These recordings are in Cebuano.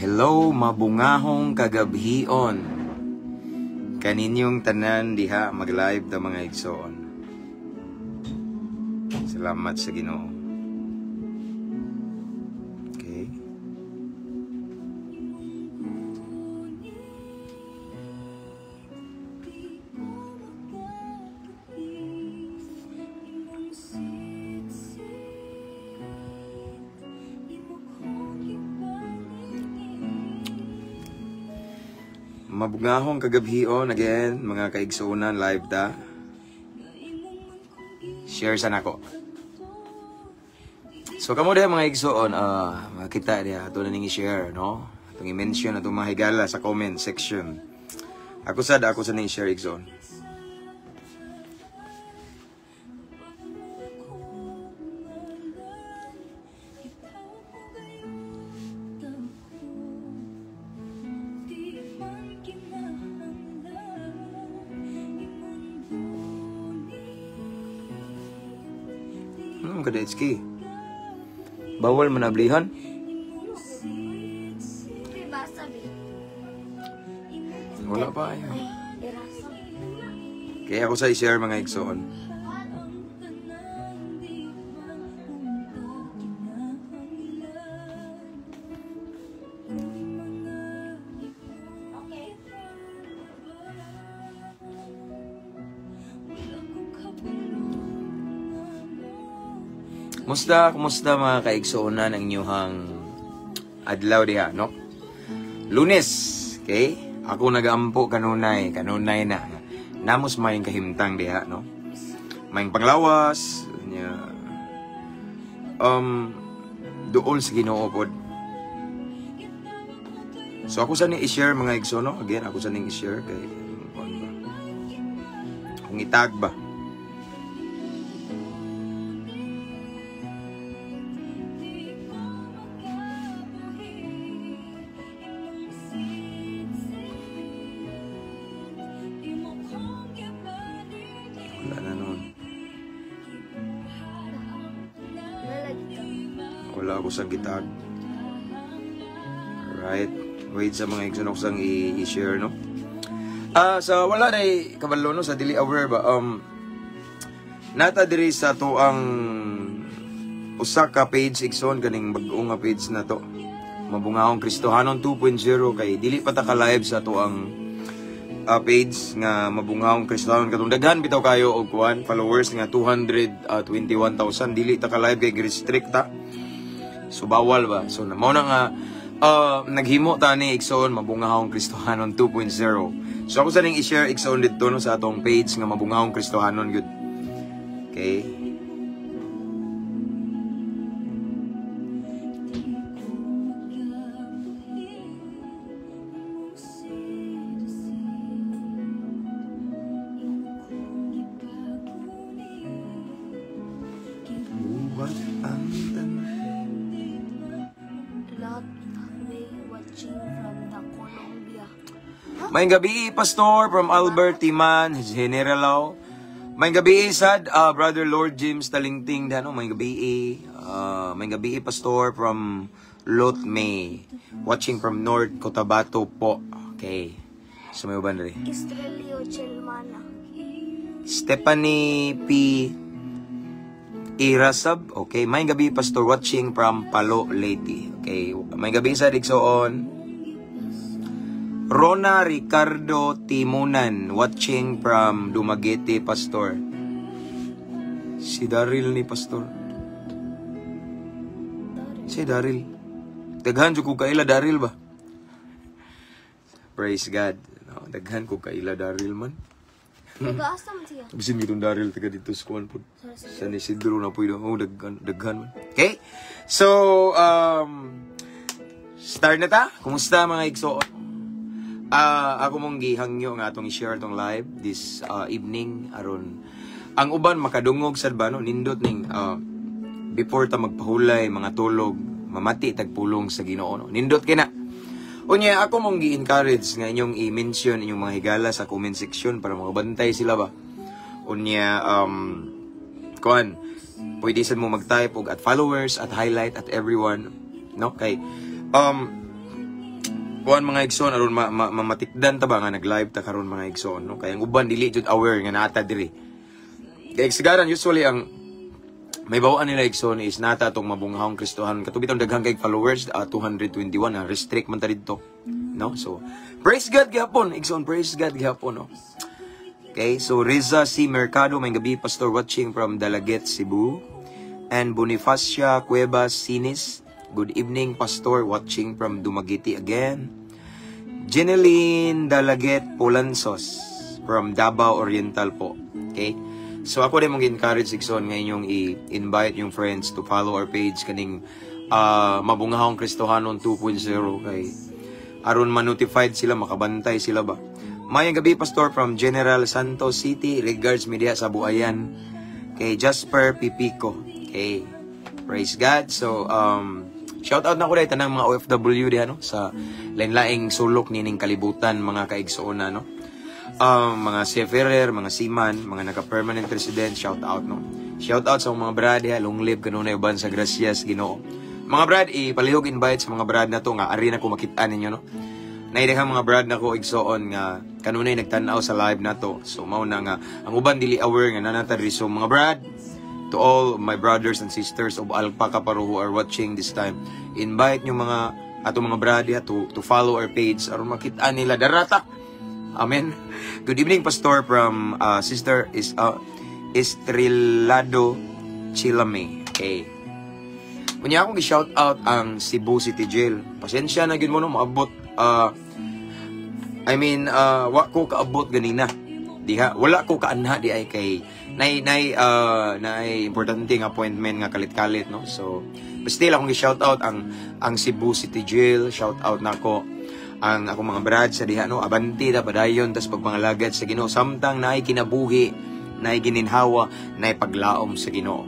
Hello, mabungahong kagabhion. Kaninyong tanan diha mag-live ta, mga igsoon. Salamat sa Ginoo. Okay. Mabungahong kagabhion again, mga kaigsuonan, live ta. Share sa nako. So kamo diha, mga igsoon, makita diha ato na ning i-share, no? Atong i-mention atong mga higala sa comment section. Ako sad, ako sa ning share, igsoon. Ano kada HK? Bawal man ablihan? Basa, be. Wala pa ay. Ay, irasa. Kaya ako sa i-share, mga igsoon. Okay. Kumusta, kumusta, mga kaigsuonan, ang inyuhang adlaw diha, no? Lunes, okay? Ako nagaampo kanunay, kanunay na. Namos may kahimtang diha, no? May panglawas, nya, duol sa Ginoo pod. So ako sa ni i-share, mga igsoon, no? Again, ako sa ning i-share kay kuan ba? Kung itag ba. Wala na noon. Lalagi ka. Wala ako sa gitag. Alright. Wait sa mga igsoon, ako sang i-share, no? Ah, sa wala na kabalo, no, sa dili aware ba, nata diri sa to ang usa ka page, igsoon, kaning bag-o nga page na to. Mabungahong Kristohanon 2.0, kay dili pa ta ka live sa to ang page nga Mabungahong Kristohanon, katong daghan bitaw kayo og kuan followers nga 221,000. Dili ta ka live kay restrict ta. So bawal ba? So mao na nga naghimo ta ni, igsoon, Mabungahong Kristohanon 2.0. So ako sa ning i-share, igsoon, didto, no, sa atong page nga Mabungahong Kristohanon gyud. Okay. Buhat ang tanan. Lot May watching from the Colombia. Maayong gabi, Pastor, from Albert Timan, General. Maayong gabi, sad, Brother Lord James Talingting, dano, maayong gabi. Maayong gabi, Pastor, from Lot May. Watching from North Cotabato po. Okay. So may uban rin. Estrelio Chelmana. Stephanie P. Irasab. Okay. Maayong gabi, Pastor, watching from Palo, Leyte. Okay. Maayong gabi sa Digsoon. Rona Ricardo Timunan, watching from Dumaguete, Pastor. Si Daryl ni, Pastor. Si Daryl. Daghan jud ko kaila Daryl ba? Praise God. No, daghan ko kaila Daryl man. Nag-aasa man siya. Bisin itong Daryl taga dito sa kuan po. San Isidro na po yun. Oh, daghan, daghan man. Okay? So, start na ta. Kumusta, mga igsoon? Ah, ako mong gihangyo nga atong i-share tong live this evening aron ang uban makadungog sad ba, no? Nindot ning before ta magpahulay, mga tulog, mamati tag pulong sa Ginoo, no? Nindot kay na. Unya ako mong gi-encourage nga inyong i-mention inyong mga higala sa comment section para makabantay sila ba. Unya kuan, pwede sad mo mag-type og @followers, @highlight, @everyone, no? Kay Kuan, mga igsoon, aron ma, ma, mamatikdan ta ba nga nag-live ta karon, mga igsoon, no? Kay ang uban dili jud aware nga nata diri. Kay sigaran usually ang may bawaan nila, igsoon, is nata atong Mabunghawong Kristohanon. Katong bitong daghang kay followers, 221 na restrict man ta didto, no? So praise God gyapon, igsoon, praise God gyapon, no? Okay, so Riza C. Mercado, maayong gabi, Pastor, watching from Dalaguete, Cebu. And Bonifacia Cuevas Sinis, good evening, Pastor, watching from Dumaguete again. Jeneline Dalaguete Polansos from Davao Oriental po. Okay? So ako din mong encourage, igsoon, nga inyong i-invite yung friends to follow our page kaning Mabungahong Kristohanon 2.0 kay aron ma-notified sila, makabantay sila ba. Maayong gabi, Pastor, from General Santos City, regards media sa Buayan kay Jasper Pipico. Okay. Praise God. So shout out na ko dahil tanang mga OFW diha, no, sa lain-laing sulok nining kalibutan, mga kaigsoona, no. Mga seafarer, mga seaman, mga naka-permanent resident, shout out, no. Shout out sa mga brad diha, long live kanunay uban sa grasyas Ginoo. Mga brad, ipalihog invite sa mga brad na to nga ari na ko makita ninyo, no. Naidaghang mga brad na ko, igsoon, nga kanunay nagtan-aw sa live na to. So mao na nga ang uban dili aware nga nanata diri. So mga brad, to all my brothers and sisters of Alpha Kaparo who are watching this time, invite nyo mga ato mga brad diha to follow our page aron makita nila darata. Amen. Good evening, Pastor, from Sister is Estrelado Chilame. Okay. Unya akong gi-shout out ang Cebu City Jail. Pasensya na gyud mo, no, maabot I mean, wa ko kaabot ganina. Diha, wala ko kaanha di ay kay nay importante nga appointment nga kalit-kalit, no. So, but still akong gi-shout out ang Cebu City Jail, shout out nako ang akong mga brad sa diha, no. Abanti ta, padayon tas pagpangalagad sa Ginoo samtang naay kinabuhi, naay gininhawa, naay paglaom sa Ginoo.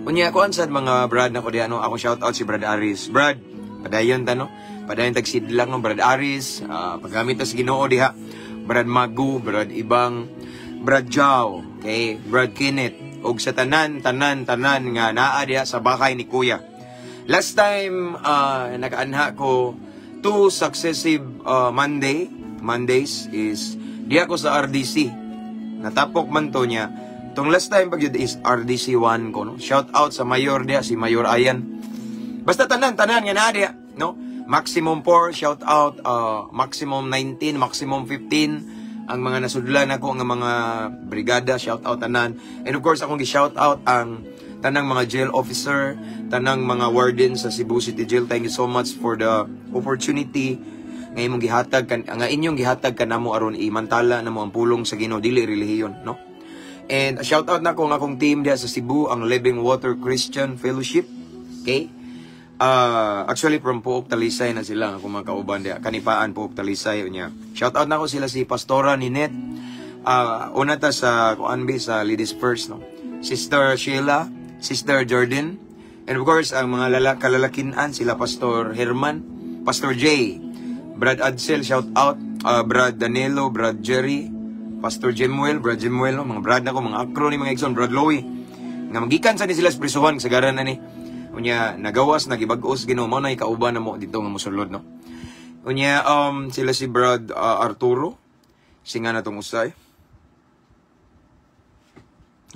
Unya kuan sad mga brad nako diha, no. Ako shout out si Brad Aris. Brad, padayon ta, no. Padayon tag sidlang, no, Brad Aris, paggamit ta sa Ginoo diha. Brad Magu, Brad Ibang, Brad Jow, okay, Brad Kenneth, ug sa tanan, tanan, tanan nga naa diha sa bahay ni Kuya. Last time nakaanha ko two successive Mondays is diha ko sa RDC. Natapok man to niya. Tong last time pag yun is RDC 1 ko, no. Shout out sa mayor diha, si Mayor Ayan. Basta tanan, tanan nga naa diha, no? Maximum 4, shout out, maximum 19, maximum 15, ang mga nasudlan ako nga mga brigada, shout out tanan. And of course, akong gi-shout out ang tanang mga jail officer, tanang mga warden sa Cebu City Jail. Thank you so much for the opportunity nga imong gihatag kan nga inyong gihatag kanamo aron imantala namo ang pulong sa Ginoo, dili relihiyon, no? And shout out na ko ang akong team diha sa Cebu, ang Living Water Christian Fellowship. Okay? Actually from Pook Talisay na sila ang akong mga kauban diha. Kanipaan, Pook Talisay unya. Shout out na ko sila si Pastora Ninette. Una ta sa kuan sa Ladies First, no. Sister Sheila, Sister Jordan, and of course ang mga kalalakinan sila Pastor Herman, Pastor Jay, Brad Adsel, shout out, Brad Danilo, Brad Jerry, Pastor Jemuel, Brad Jemuel, no? Mga brad na ko, mga akro ni mga igsoon, Brad Lowy. Nga magikan sa ni sila sa prisuhan, sagaran na ni. Unya, nagawas, nagibag-os, Ginoo, mao na ikauban na mo dito nga musulod, no? Unya, sila si Brad Arturo, singa na tong usay.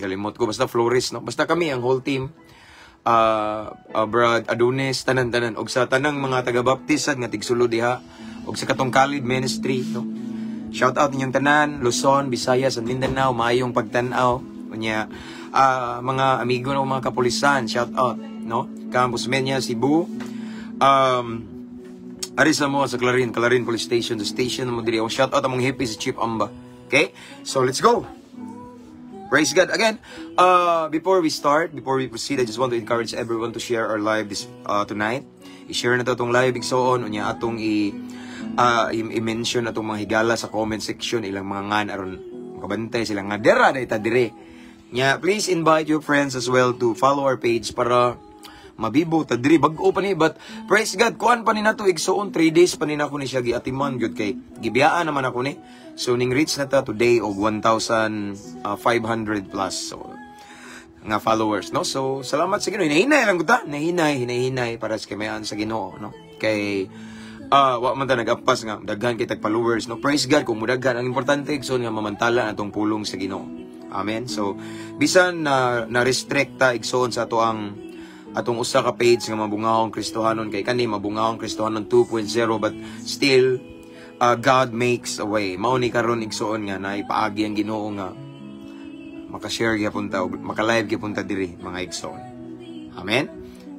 Galimot ko, basta Flores, no? Basta kami, ang whole team, Brad Adonis, tanan-tanan, og sa tanang mga taga-baptist nga tigsulo diha, og sa katong Khalid Ministry, no? Shout out ninyong tanan, Luzon, Visayas, and Mindanao, maayong pagtan-aw. Unya, mga amigo ng mga kapulisan, shout out, no? Campus Menya, Cebu. Ari sa mo sa Clarin, Clarin Police Station, the station mo diri. Shout out among hippie si Chief Amba. Okay? So let's go. Praise God. Again, before we start, before we proceed, I just want to encourage everyone to share our live this tonight. I-share na to atong live, igsoon, unya atong i-mention atong mga higala sa comment section, ilang mga ngan aron makabantay sila nga dera na ita dire. Nya, please invite your friends as well to follow our page para mabibo ta diri. Bag-o pa ni, but praise God, kuan pa ni nato, igsoon, 3 days pa ni nako ni siya giatiman gyud kay gibiyaan naman ako ni. So ning reach na ta today og 1,500 plus so nga followers, no? So salamat sa Ginoo. Hinahinay lang gud ta, hinahinay, hinahinay para sa kamayan sa Ginoo, no? Kay Wa man ta nag-apas nga daghan kay tag followers, no? Praise God kung mudaghan. Ang importante, igsoon, nga mamantala atong pulong sa Ginoo. Amen. So bisan na na restrict ta, igsoon, sa ato ang atong usa ka page nga Mabungahong Kristohanon, kay kani Mabungahong Kristohanon 2.0, but still God makes a way. Mao ni karon, igsoon, nga naipaagi ang Ginoo nga maka-share gyapon ta og maka-live gyapon ta diri, mga igsoon. Amen.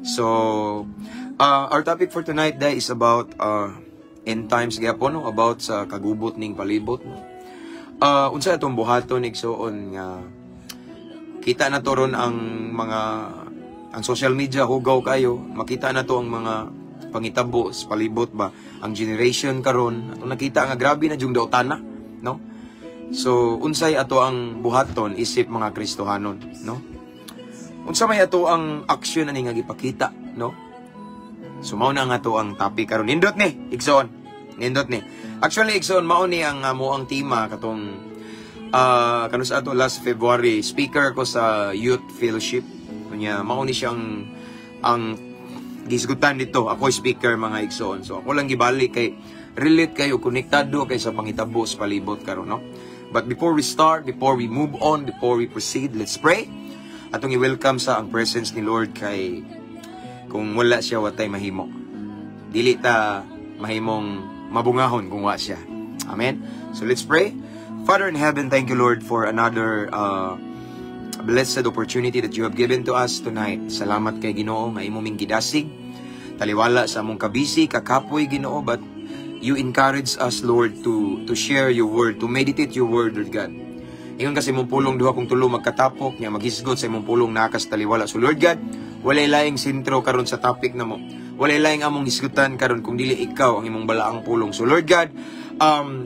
So our topic for tonight day is about end times gyapon, no? About sa kagubot ning palibot, no? Unsa atong buhaton, igsoon, nga kita na to ron ang mga ang social media hugaw kayo, makita na to ang mga pangitabo sa palibot ba, ang generation karon ato nakita nga grabe na jung daotana, no? So unsay ato ang buhaton isip mga Kristohanon, no? Unsa may ato ang action ani nga gipakita, no? So mao na nga ato ang topic karon. Nindot ni, igsoon, nindot ni. Actually, igsoon, mao ni ang amo ang tema katong kano sa ato last February, speaker ko sa Youth Fellowship. Unya mao ni siyang ang gisgutan dito. Ako speaker, mga igsoon. So ako lang gibalik kay relate kayo, konektado kay sa pangitabo sa palibot karon, no? But before we start, before we move on, before we proceed, let's pray. Atong i-welcome sa ang presence ni Lord kay kung wala siya, watay mahimo. Dili ta mahimong mabungahon kung wa siya. Amen. So let's pray. Father in heaven, thank you, Lord, for another blessed opportunity that you have given to us tonight. Salamat kay Ginoo nga imo ming gidasig. Taliwala sa among kabisi, kakapoy, Ginoo, but you encourage us, Lord, to share your word, to meditate your word, Lord God. Ingon kasi imong pulong, duha kung tulo magkatapok niya maghisgot sa imong pulong nakas taliwala. So Lord God, walay laing sentro karon sa topic namo. Walay laing among hisgutan karon kung dili ikaw ang imong balaang pulong. So Lord God,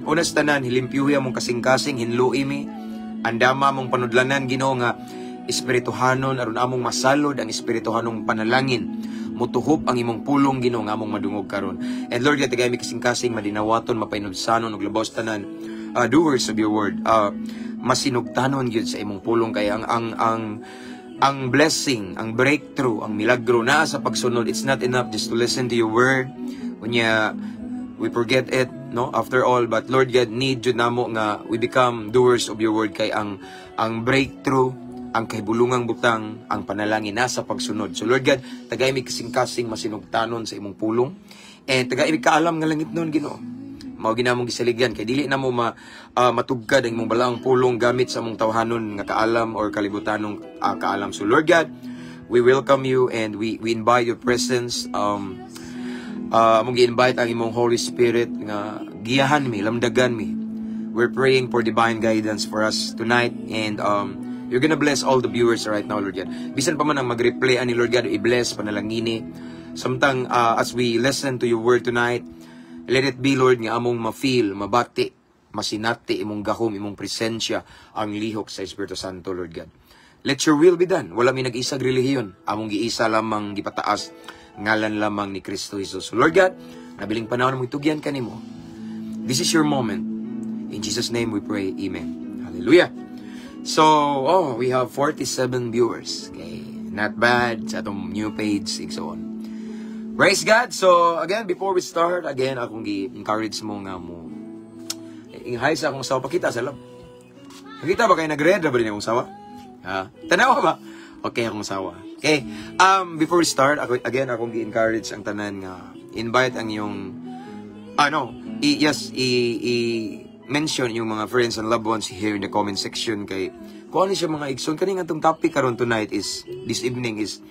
unas tanan, hilimpyuhi among kasing-kasing, hinlui mi, andama among panudlanan, Ginoo, nga espirituhanon aron among masalod ang espirituhanong panalangin. Mutuhop ang imong pulong, Ginoo, nga among madungog karon. And Lord God, tagay mi kasing-kasing madinawaton, mapainubsanon ug labaw sa tanan, doers of your word. Masinugtanon gyud sa imong pulong kay ang blessing, ang breakthrough, ang milagro naa sa pagsunod. It's not enough just to listen to your word. Unya, we forget it, no? After all, but Lord God, need jud namo nga we become doers of your word kay ang breakthrough, ang kahibulungang butang, ang panalangin nasa pagsunod. So Lord God, tagay mi kasing-kasing masinugtanon sa imong pulong. And tagay mi kaalam nga langit nun, Ginoo. Mao ginamong gisaligan kay dili na mo matugkad ang imong balaang pulong gamit sa among tawhanon nga kaalam or kalibutanong kaalam. So Lord God, we welcome you and we invite your presence. Among gi-invite ang imong Holy Spirit nga giyahan mi, lamdagan mi. We're praying for divine guidance for us tonight and you're gonna bless all the viewers right now, Lord God. Bisan pa man ang mag-replay ani, Lord God, i-bless panalangini. Samtang as we listen to your word tonight, let it be, Lord, nga among ma-feel, mabati, masinati imong gahom, imong presensya, ang lihok sa Espiritu Santo, Lord God. Let your will be done. Wala mi nag-isag relihiyon. Among giisa lamang gipataas ngalan lamang ni Kristo Jesus. So, Lord God, nabiling panahon mo itugyan kanimo. This is your moment. In Jesus' name we pray. Amen. Hallelujah. So, oh, we have 47 viewers. Okay, not bad sa atong new page, and so on. Praise God. So, again, before we start, again, akong gi-encourage mo nga mo hi sa akong asawa. Pakita sa love. Nakita ba kayo nag-red ba din akong asawa? Ha? Tanawa ba? Okay, akong asawa. Okay. Before we start, ako, again, akong gi-encourage ang tanan nga invite ang iyong ano, i yes, i mention yung mga friends and loved ones here in the comment section kay kung ano siya, mga igsoon, kaning atong topic karon tonight is this evening is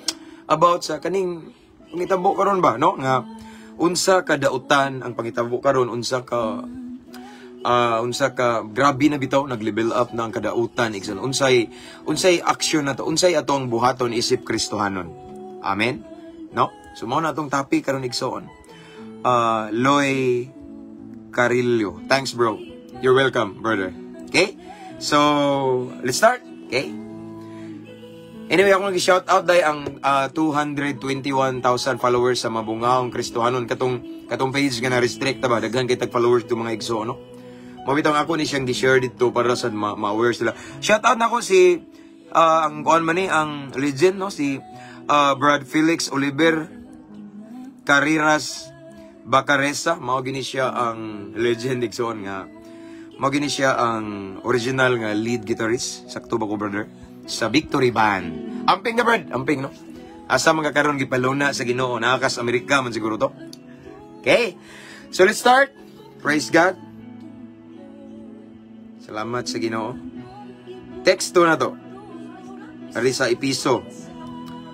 about sa kaning pangitabo karon ba, no, nga unsa ka dautan ang pangitabo karon, unsa ka grabe na bitaw, nag-level up na ang kadautan, igsoon. Unsay action na to, unsay atong buhaton isip Kristohanon? Amen, no? So mao na atong topic karon, igsoon. Loy Carillo, thanks, bro. You're welcome, brother. Okay, so let's start. Okay. Anyway, ako nag-shout out dahil ang 221,000 followers sa Mabungahong Kristohanon, katong page nga na-restrict ba, daghan kay tag followers do, mga igsoon, no? Mabitang ako ni siyang gi-share dito para sa ma-aware sila. Shout out nako si ang kuan man ni ang legend, no, si Brad Felix Oliver Carreras. Bacareza. Mao gini siya ang legend, igsoon, nga mao gini siya ang original nga lead guitarist. Sakto ba ko, brother? Sa Victory Band. Amping na, brad, amping, no? Asa man ka karon? Gipaluna sa Ginoo. Nakakas Amerika man siguro to. Okay. So let's start. Praise God. Salamat sa Ginoo. Teksto na to. Ari sa Episo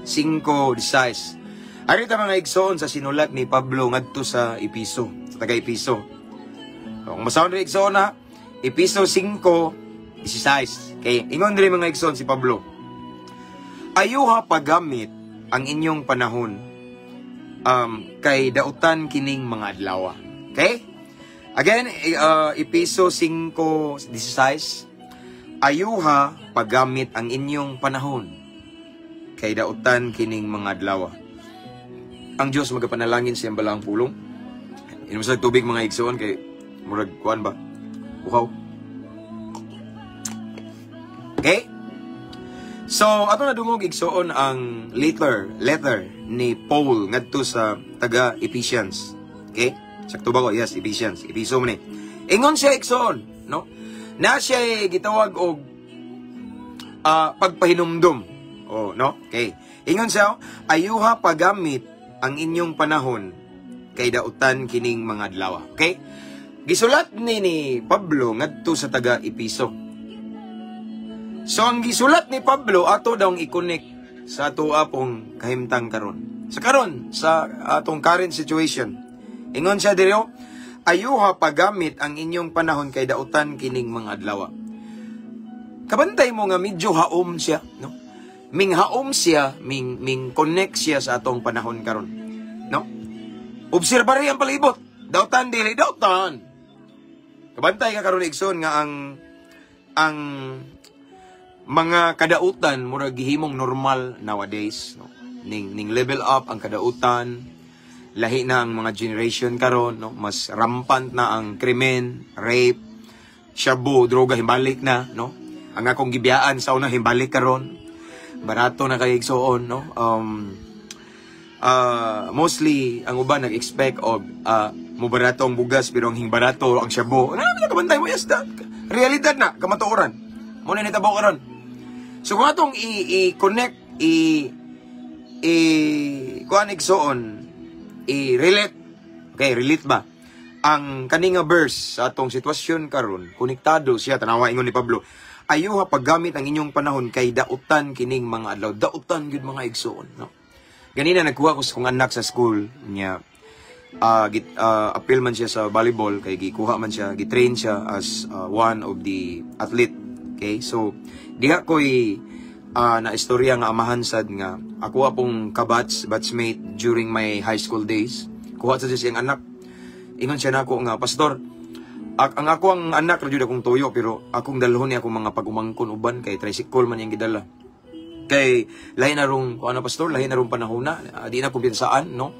5:16. Ari ta, mga igsoon, sa sinulat ni Pablo ngadto sa Episo, sa taga Episo. So, kung masahon rin, igsoon na, Episo 5:16. Okay, ingon diri, mga igsoon, si Pablo: "Ayuha paggamit ang inyong panahon kay dautan kining mga adlaw." Okay? Again, Episo 5:16. "Ayuha paggamit ang inyong panahon kay dautan kining mga adlaw." Ang Diyos magapanalangin sa iyang balaang pulong. Inom sa tubig, mga igsoon, kay murag kuan ba? Uhaw. Okay? So, ato na dungog, igsoon, ang letter ni Paul ngadto sa taga Ephesians. Okay? Sakto ba ko? Yes, Ephesians. Episo man ni. Ingon siya, igsoon, no? Na siya gitawag og pagpahinumdum. Oh, no? Okay. Ingon siya, "Ayuha paggamit ang inyong panahon kay dautan kining mga adlaw." Okay? Gisulat ni Pablo ngadto sa taga Episo. So ang gisulat ni Pablo, ato daw i-connect sa ato apong kahimtang karon. Sa karon, sa atong current situation. Ingon siya diri, "Ayuha paggamit ang inyong panahon kay dautan kining mga adlaw." Kabantay mo nga medyo haom siya, no? Ming haom siya, ming connect siya sa atong panahon karon. No? Obserbari ang palibot. Dautan dili dautan. Kabantay ka karon, igsoon, nga ang mga kadautan murag gihimong normal nowadays, no? Ning level up ang kadautan, lahi na ang mga generation karon, no? Mas rampant na ang krimen, rape, shabu, droga himbalik na, no? Ang akong gibiyaan sa una himbalik karon. Barato na kay, igsoon, no? Mostly ang uban nag-expect og mubarato ang bugas, pero ang hingbarato ang shabu. Ano na kabantay mo? Yes, da, realidad na kamatuoran mo na nitabo karon. So kung atong i-connect, i kuan, igsoon, i-relate, okay, relate ba ang kani nga verse sa atong sitwasyon karon? Konektado siya. Tanawa, ingon ni Pablo, "Ayuha paggamit ang inyong panahon kay dautan kining mga adlaw." Dautan gyud, mga igsoon, no? Ganina nagkuha ko sa kong anak sa school niya. Appeal man siya sa volleyball kay gikuha man siya, gitrain siya as one of the athlete. Okay? So diha ko'y na istorya nga amahan sad nga ako apong ka-batchmate during my high school days. Kuha sa siya siyang anak. Ingon siya nako nga, "Pastor, ang ako ang anak ra jud akong tuyo, pero akong dalhon ni akong mga pag-umangkon uban kay tricycle man iyang gidala. Kay lahi na rong kuan na, pastor, lahi na rong panahon na, di na kumpiyansaan, no?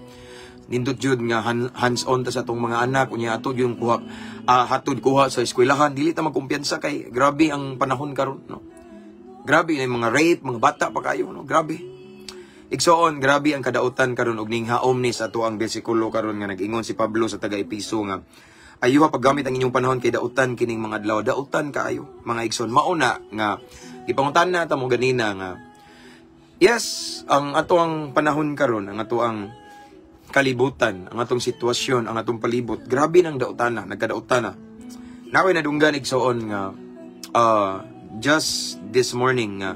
Nindot jud nga hands-on ta sa atong mga anak unya ato yung kuha, hatod kuha sa eskwelahan, dili ta magkumpiyansa kay grabe ang panahon karon, no? Grabe na yung mga rape, mga bata pa kayo, no? Grabe. Igsoon, grabe ang kadautan karon og ning haom ni sa ato ang bersikulo karon nga nag-ingon si Pablo sa taga Episo nga ayuha paggamit ang inyong panahon kay dautan kining mga adlaw." Dautan kaayo, mga igsoon. Mauna nga gipangutan na ta mo ganina nga yes, ang ato ang panahon karon, ang ato ang kalibutan, ang atong sitwasyon, ang atong palibot, grabe nang dautan na, nagkadautan na. Nakoy nadunggan, igsoon, nga just this morning nga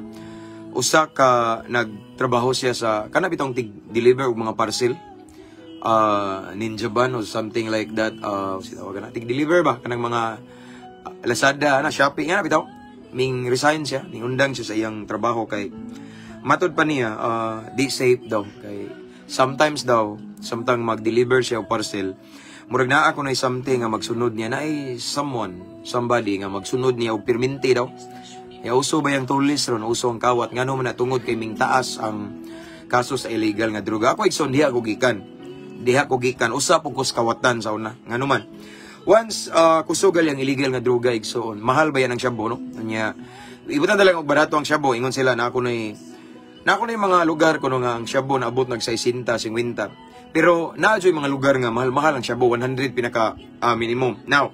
usa ka nagtrabaho siya sa kana bitong tig deliver og mga parcel, Ninja Van or something like that, sitawagan na tig deliver ba kanang mga Lazada na Shopee nga na bitaw. Ming resign siya, ning undang siya sa iyang trabaho kay matod pa niya di safe daw, kay sometimes daw samtang mag-deliver siya og parcel, murag naa ko na something nga magsunod niya na ay someone, somebody nga magsunod niya og pirminti daw. Ya, uso ba yung tulis ron, uso ang kawat, ngano man na? Tungod kay ming taas ang kaso sa illegal nga droga. Ako, igsoon, diha ko gikan. Diha ko gikan usa pud ko sa kawatan sa una. Ngano man? Once kusugal yung illegal nga droga, igsoon, mahal ba yan ang shabu, no? Nya, ibutan talaga og barato ang shabu, ingon sila na ako na Na ako na yung mga lugar kuno nga ang shabu naabot nag 60, 50. Pero naa yung mga lugar nga mahal-mahal ang shabu, 100 pinaka minimum. Now,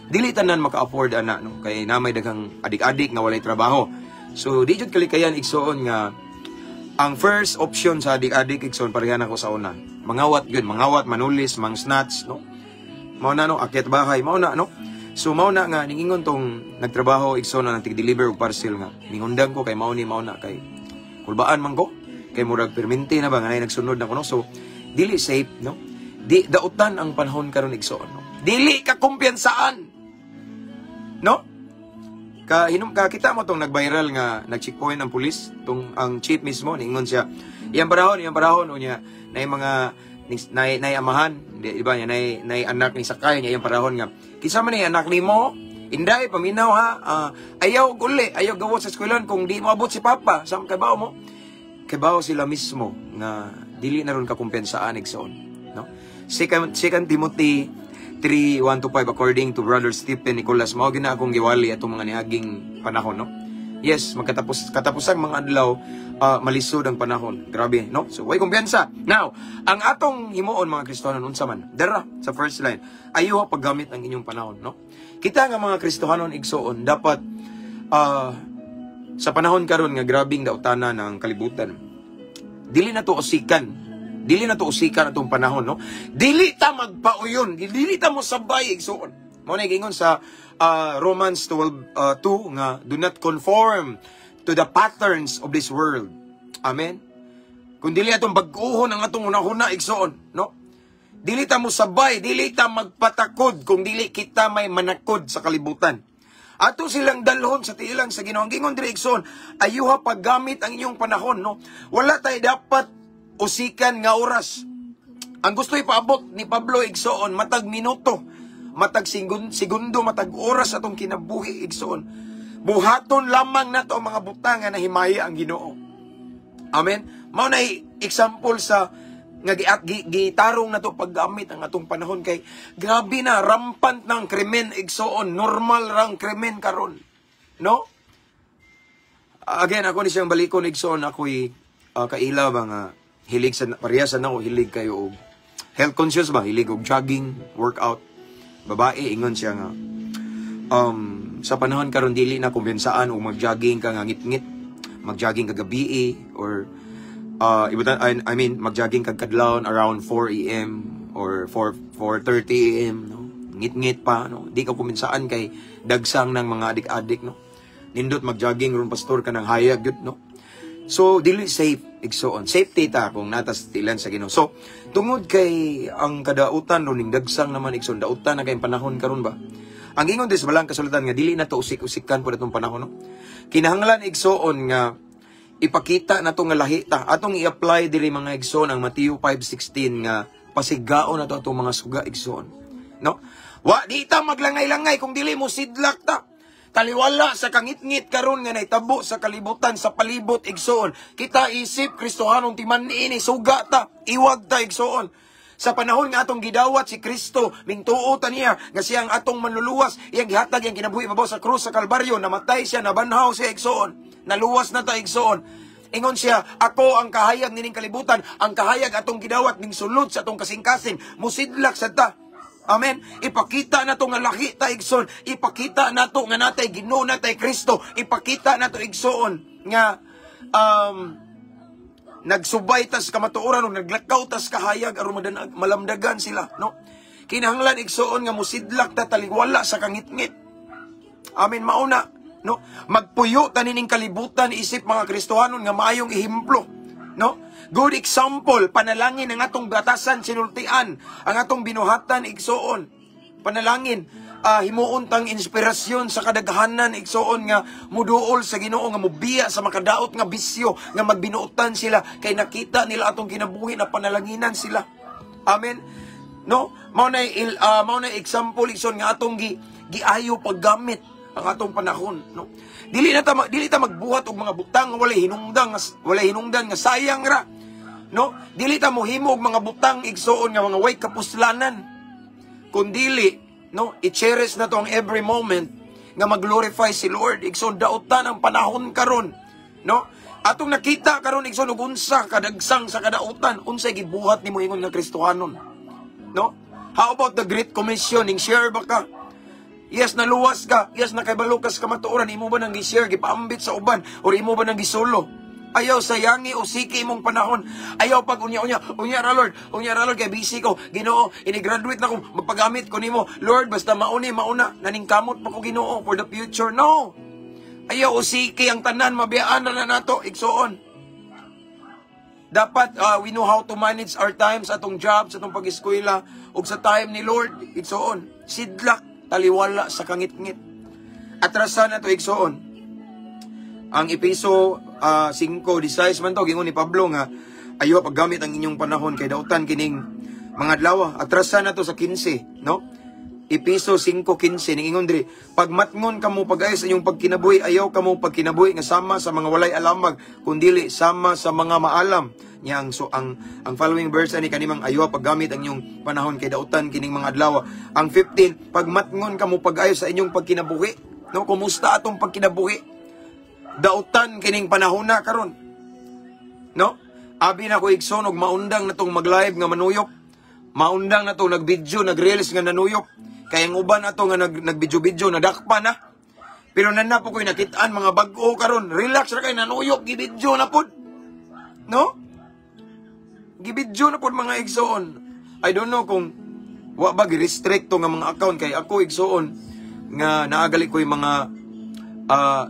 dili tanan maka-afford ana, no, kay na may daghang adik-adik nga walay trabaho. So di jud kalikayan, igsoon, nga ang first option sa adik-adik, igsoon, parehan ako sa una. Mangawat gyud, mangawat, manulis, mang snatch, no. Mao na, no, akyat bahay, mao na, no. So mao na nga ningingon tong nagtrabaho, igsoon, na nag-deliver og parcel nga ningundang ko kay mao ni mao na kay kulbaan man ko kay murag perminti na ba nga nay nagsunod na ko, no. So dili safe, no, di dautan ang panahon karon, igsoon, no. Dili ka kumpiyansaan, no. Ka hinum ka kita mo tong nag-viral nga nag-checkpoint ang pulis, tong ang chief mismo niingon siya, iyang panahon unya nay mga nay nay amahan di ba niya nay nay anak ni sakay niya iyang panahon nga kinsa man ni anak nimo, inday, paminaw ha, ayaw uli, ayaw gawas sa eskwelahan kung di mo abot si papa sa kabaw mo. Kabaw sila mismo nga dili na ron ka kumpensaan, igsoon, no. Second Timothy 3:1 to 5, according to Brother Stephen Nicolas, mao gina akong giwali atong mga niaging panahon, no. Yes, magkatapos katapusang mga adlaw, malisod ang panahon. Grabe, no? So, way kumpiyansa. Now, ang atong himuon, mga Kristohanon, unsa man? Dara sa first line, ayuha paggamit ang inyong panahon, no? Kita nga mga Kristohanon, igsoon, dapat sa panahon karon nga grabing daotana ng kalibutan, dili na to usikan. Dili na to usikan atong panahon, no? Dili ta magpauyon, dili ta mo sabay, igsoon. Mao na giingon sa Romans 12, 2 nga do not conform to the patterns of this world. Amen. Kung dili atong bag-ohon ang atong hunahuna, igsoon, no? Dili ta mo sabay, dili ta magpatakod kung dili kita may manakod sa kalibutan. Ato silang dalhon sa tiilang sa Ginoo. Ang gingon diri, igsoon, ayuha paggamit ang inyong panahon, no? Wala tay dapat usikan nga oras. Ang gusto ipaabot ni Pablo, igsoon, matag minuto, matag segundo, matag oras atong kinabuhi, igsoon. Buhaton lamang nato ang mga butang nga nahimaya ang Ginoo. Amen. Mao na example sa nga gitarong nato paggamit ang atong panahon kay grabe na rampant ng krimen, igsoon, normal rang krimen karon, no. Again, ako ni siyang balikon, igsoon. Ako'y kaila ba nga hilig sa parehas sa nako, hilig kayo og health conscious ba, hilig og jogging, workout. Babae, ingon siya nga sa panahon karon dili na kumpensaan og mag-jogging ka nga ngit-ngit, mag-jogging ka gabi or ibutan, I mean, mag-jogging kag kadlawon around 4 a.m. or 4 4:30 a.m., no, ngit-ngit pa, no. Di ka kumpensaan kay dagsang ng mga adik-adik, no. Nindot mag-jogging ron, pastor, kanang hayag gyud, no. So dili safe, igsoon. Safety ta kung natas tilan sa Ginoo. So tungod kay ang kadautan ron ning dagsang naman, igsoon, dautan na kay panahon karon ba. Ang ingon dis balang kasulatan nga dili na to usik-usikan pud atong panahon, no. Kinahanglan, igsoon, nga ipakita nato nga lahi ta. Atong i-apply diri, mga igsoon, ang Mateo 5:16 nga pasigaon nato atong mga suga, igsoon, no. Wa di ta maglangay-langay kung dili mo sidlak ta. Taliwala sa kangitngit karon nga naitabo sa kalibutan, sa palibot, igsoon. Kita isip Kristohanong timan-i, suga ta, iwag ta, igsoon. Sa panahon nga atong gidawat si Kristo, mingtuo ta niya nga siya ang atong manluluwas, iyang gihatag iyang kinabuhi ibabaw sa krus sa Kalbaryo, namatay siya, nabanhaw siya, igsoon. Naluwas na ta, igsoon. Ingon siya, "Ako ang kahayag nining kalibutan," ang kahayag atong gidawat ning sulod sa atong kasing-kasing, musidlak sad ta. Amen. Ipakita nato nga lahi ta, igsoon. Ipakita nato nga natay Ginoo, natay Kristo. Ipakita nato, igsoon, nga nagsubay tas kamatuoran o naglakaw tas kahayag aron malamdagan sila, no. Kinahanglan, igsoon, nga musidlak ta taliwala sa kangitngit. Amen, mauna, no. Magpuyo ta nining kalibutan isip mga Kristohanon nga maayong ehemplo, no. Good example, panalangin ang atong batasan, sinultian, ang atong binuhatan, igsoon. Panalangin, himuon tang inspirasyon sa kadaghanan, igsoon, nga muduol sa Ginoo, nga mubiya sa makadaot nga bisyo, nga magbinuotan sila kay nakita nila atong kinabuhi na panalanginan sila. Amen. No? Mao na example, igsoon, nga atong giayo paggamit ang atong panahon, no. Dili ta magbuhat og mga butang nga walay hinungdan nga sayang ra. No? Dili ta mohimo og mga butang, igsoon, nga mga way kapuslanan. Kun dili, no, i-cherish na to ang every moment nga mag-glorify si Lord. Igsoon, dautan ang panahon karon, no? Atong nakita karon, igsoon, ug unsa kadagsang sa kadautan, unsay gibuhat nimo ingon nga Kristohanon? No? How about the Great Commission? Ning share ba ka? Yes, naluwas ka. Yes, nakabalo ka sa kamatuoran. Imo ba nang gi-share, gipaambit sa uban, or imo ba nang gisulo? Ayaw sayangi o siki imong panahon. Ayaw pag unya-unya, unya ra Lord, unya ra Lord kay busy ko. Ginoo, ini-graduate na ko, magpagamit ko nimo. Lord, basta mauni, mauna, naningkamot pa ko, Ginoo, for the future. No. Ayaw usiki ang tanan, mabiyaan na na nato, igsuon. Dapat we know how to manage our time sa atong job, sa atong pag-eskwela, ug sa time ni Lord, igsuon. Sidlak, taliwala sa kangitngit. Atrasan na to, igsuon. Ang Epeso 5:16 man to, gingon ni Pablo nga ayaw paggamit ang inyong panahon kay dautan kining mga adlaw. Atrasan na to sa 15, no? Epeso 5:15 ningingon diri, pagmatngon kamo pag-ayo sa inyong pagkinabuhi, ayaw kamo pagkinabuhi nga sama sa mga walay alamag, kundili sama sa mga maalam. Nya ang so ang following verse ani kanimang ayaw paggamit ang inyong panahon kay dautan kining mga adlaw. Ang 15, pagmatngon kamo pag-ayo sa inyong pagkinabuhi, no? Kumusta atong pagkinabuhi? Dautan kining panahon na karon, no? Abi na ko, igsoon, og maundang na tong mag-live nga manuyop. Maundang na tong nag-video, nag-reels nga nanuyop. Kaya ang uban ato nga nag-video-video, nadakpa na. Pero nana po ko'y nakitaan mga bag-o karon. Relax ra kay nanuyop, gibidyo na pod. No? Gibidyo na pod, mga igsoon. I don't know kung wa ba gi-restrict to nga mga account kay ako, igsoon, nga naagali ko yung mga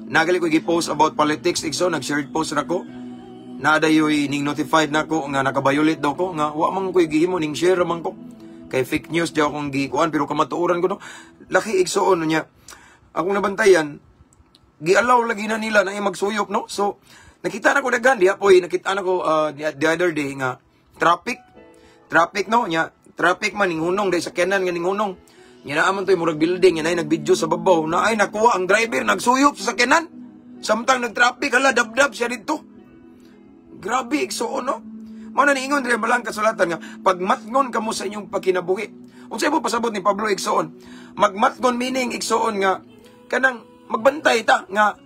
nagali ko gi-post about politics, igsoon, nag-shared post ra ko. Naadayoy ning notified nako nga naka-violate daw ko nga wa man ko'y gihimo, ning share man ko. Kay fake news daw akong gikuan, pero kamatuoran ko, no. Laki, igsoon, niya. Akong nabantayan, gialaw lagi na nila na magsuyop, no? So nakita na ko daghan diha poy, nakita na ko the other day nga traffic traffic, no? Nya traffic man ning hunong dahil sa kenan nga ning hunong. Nya naa man to'y murag building, nya nay nagvideo sa babaw na ay nakuha ang driver nagsuyop sa sakyanan samtang nagtraffic. Hala, dabdab siya didto. Grabe, igsuon, no? Mao na niingon diri balang kasulatan nga pagmatngon kamo sa inyong pagkinabuhi. Unsay mo pasabot ni Pablo, igsuon? Magmatngon meaning, igsuon, nga kanang magbantay ta nga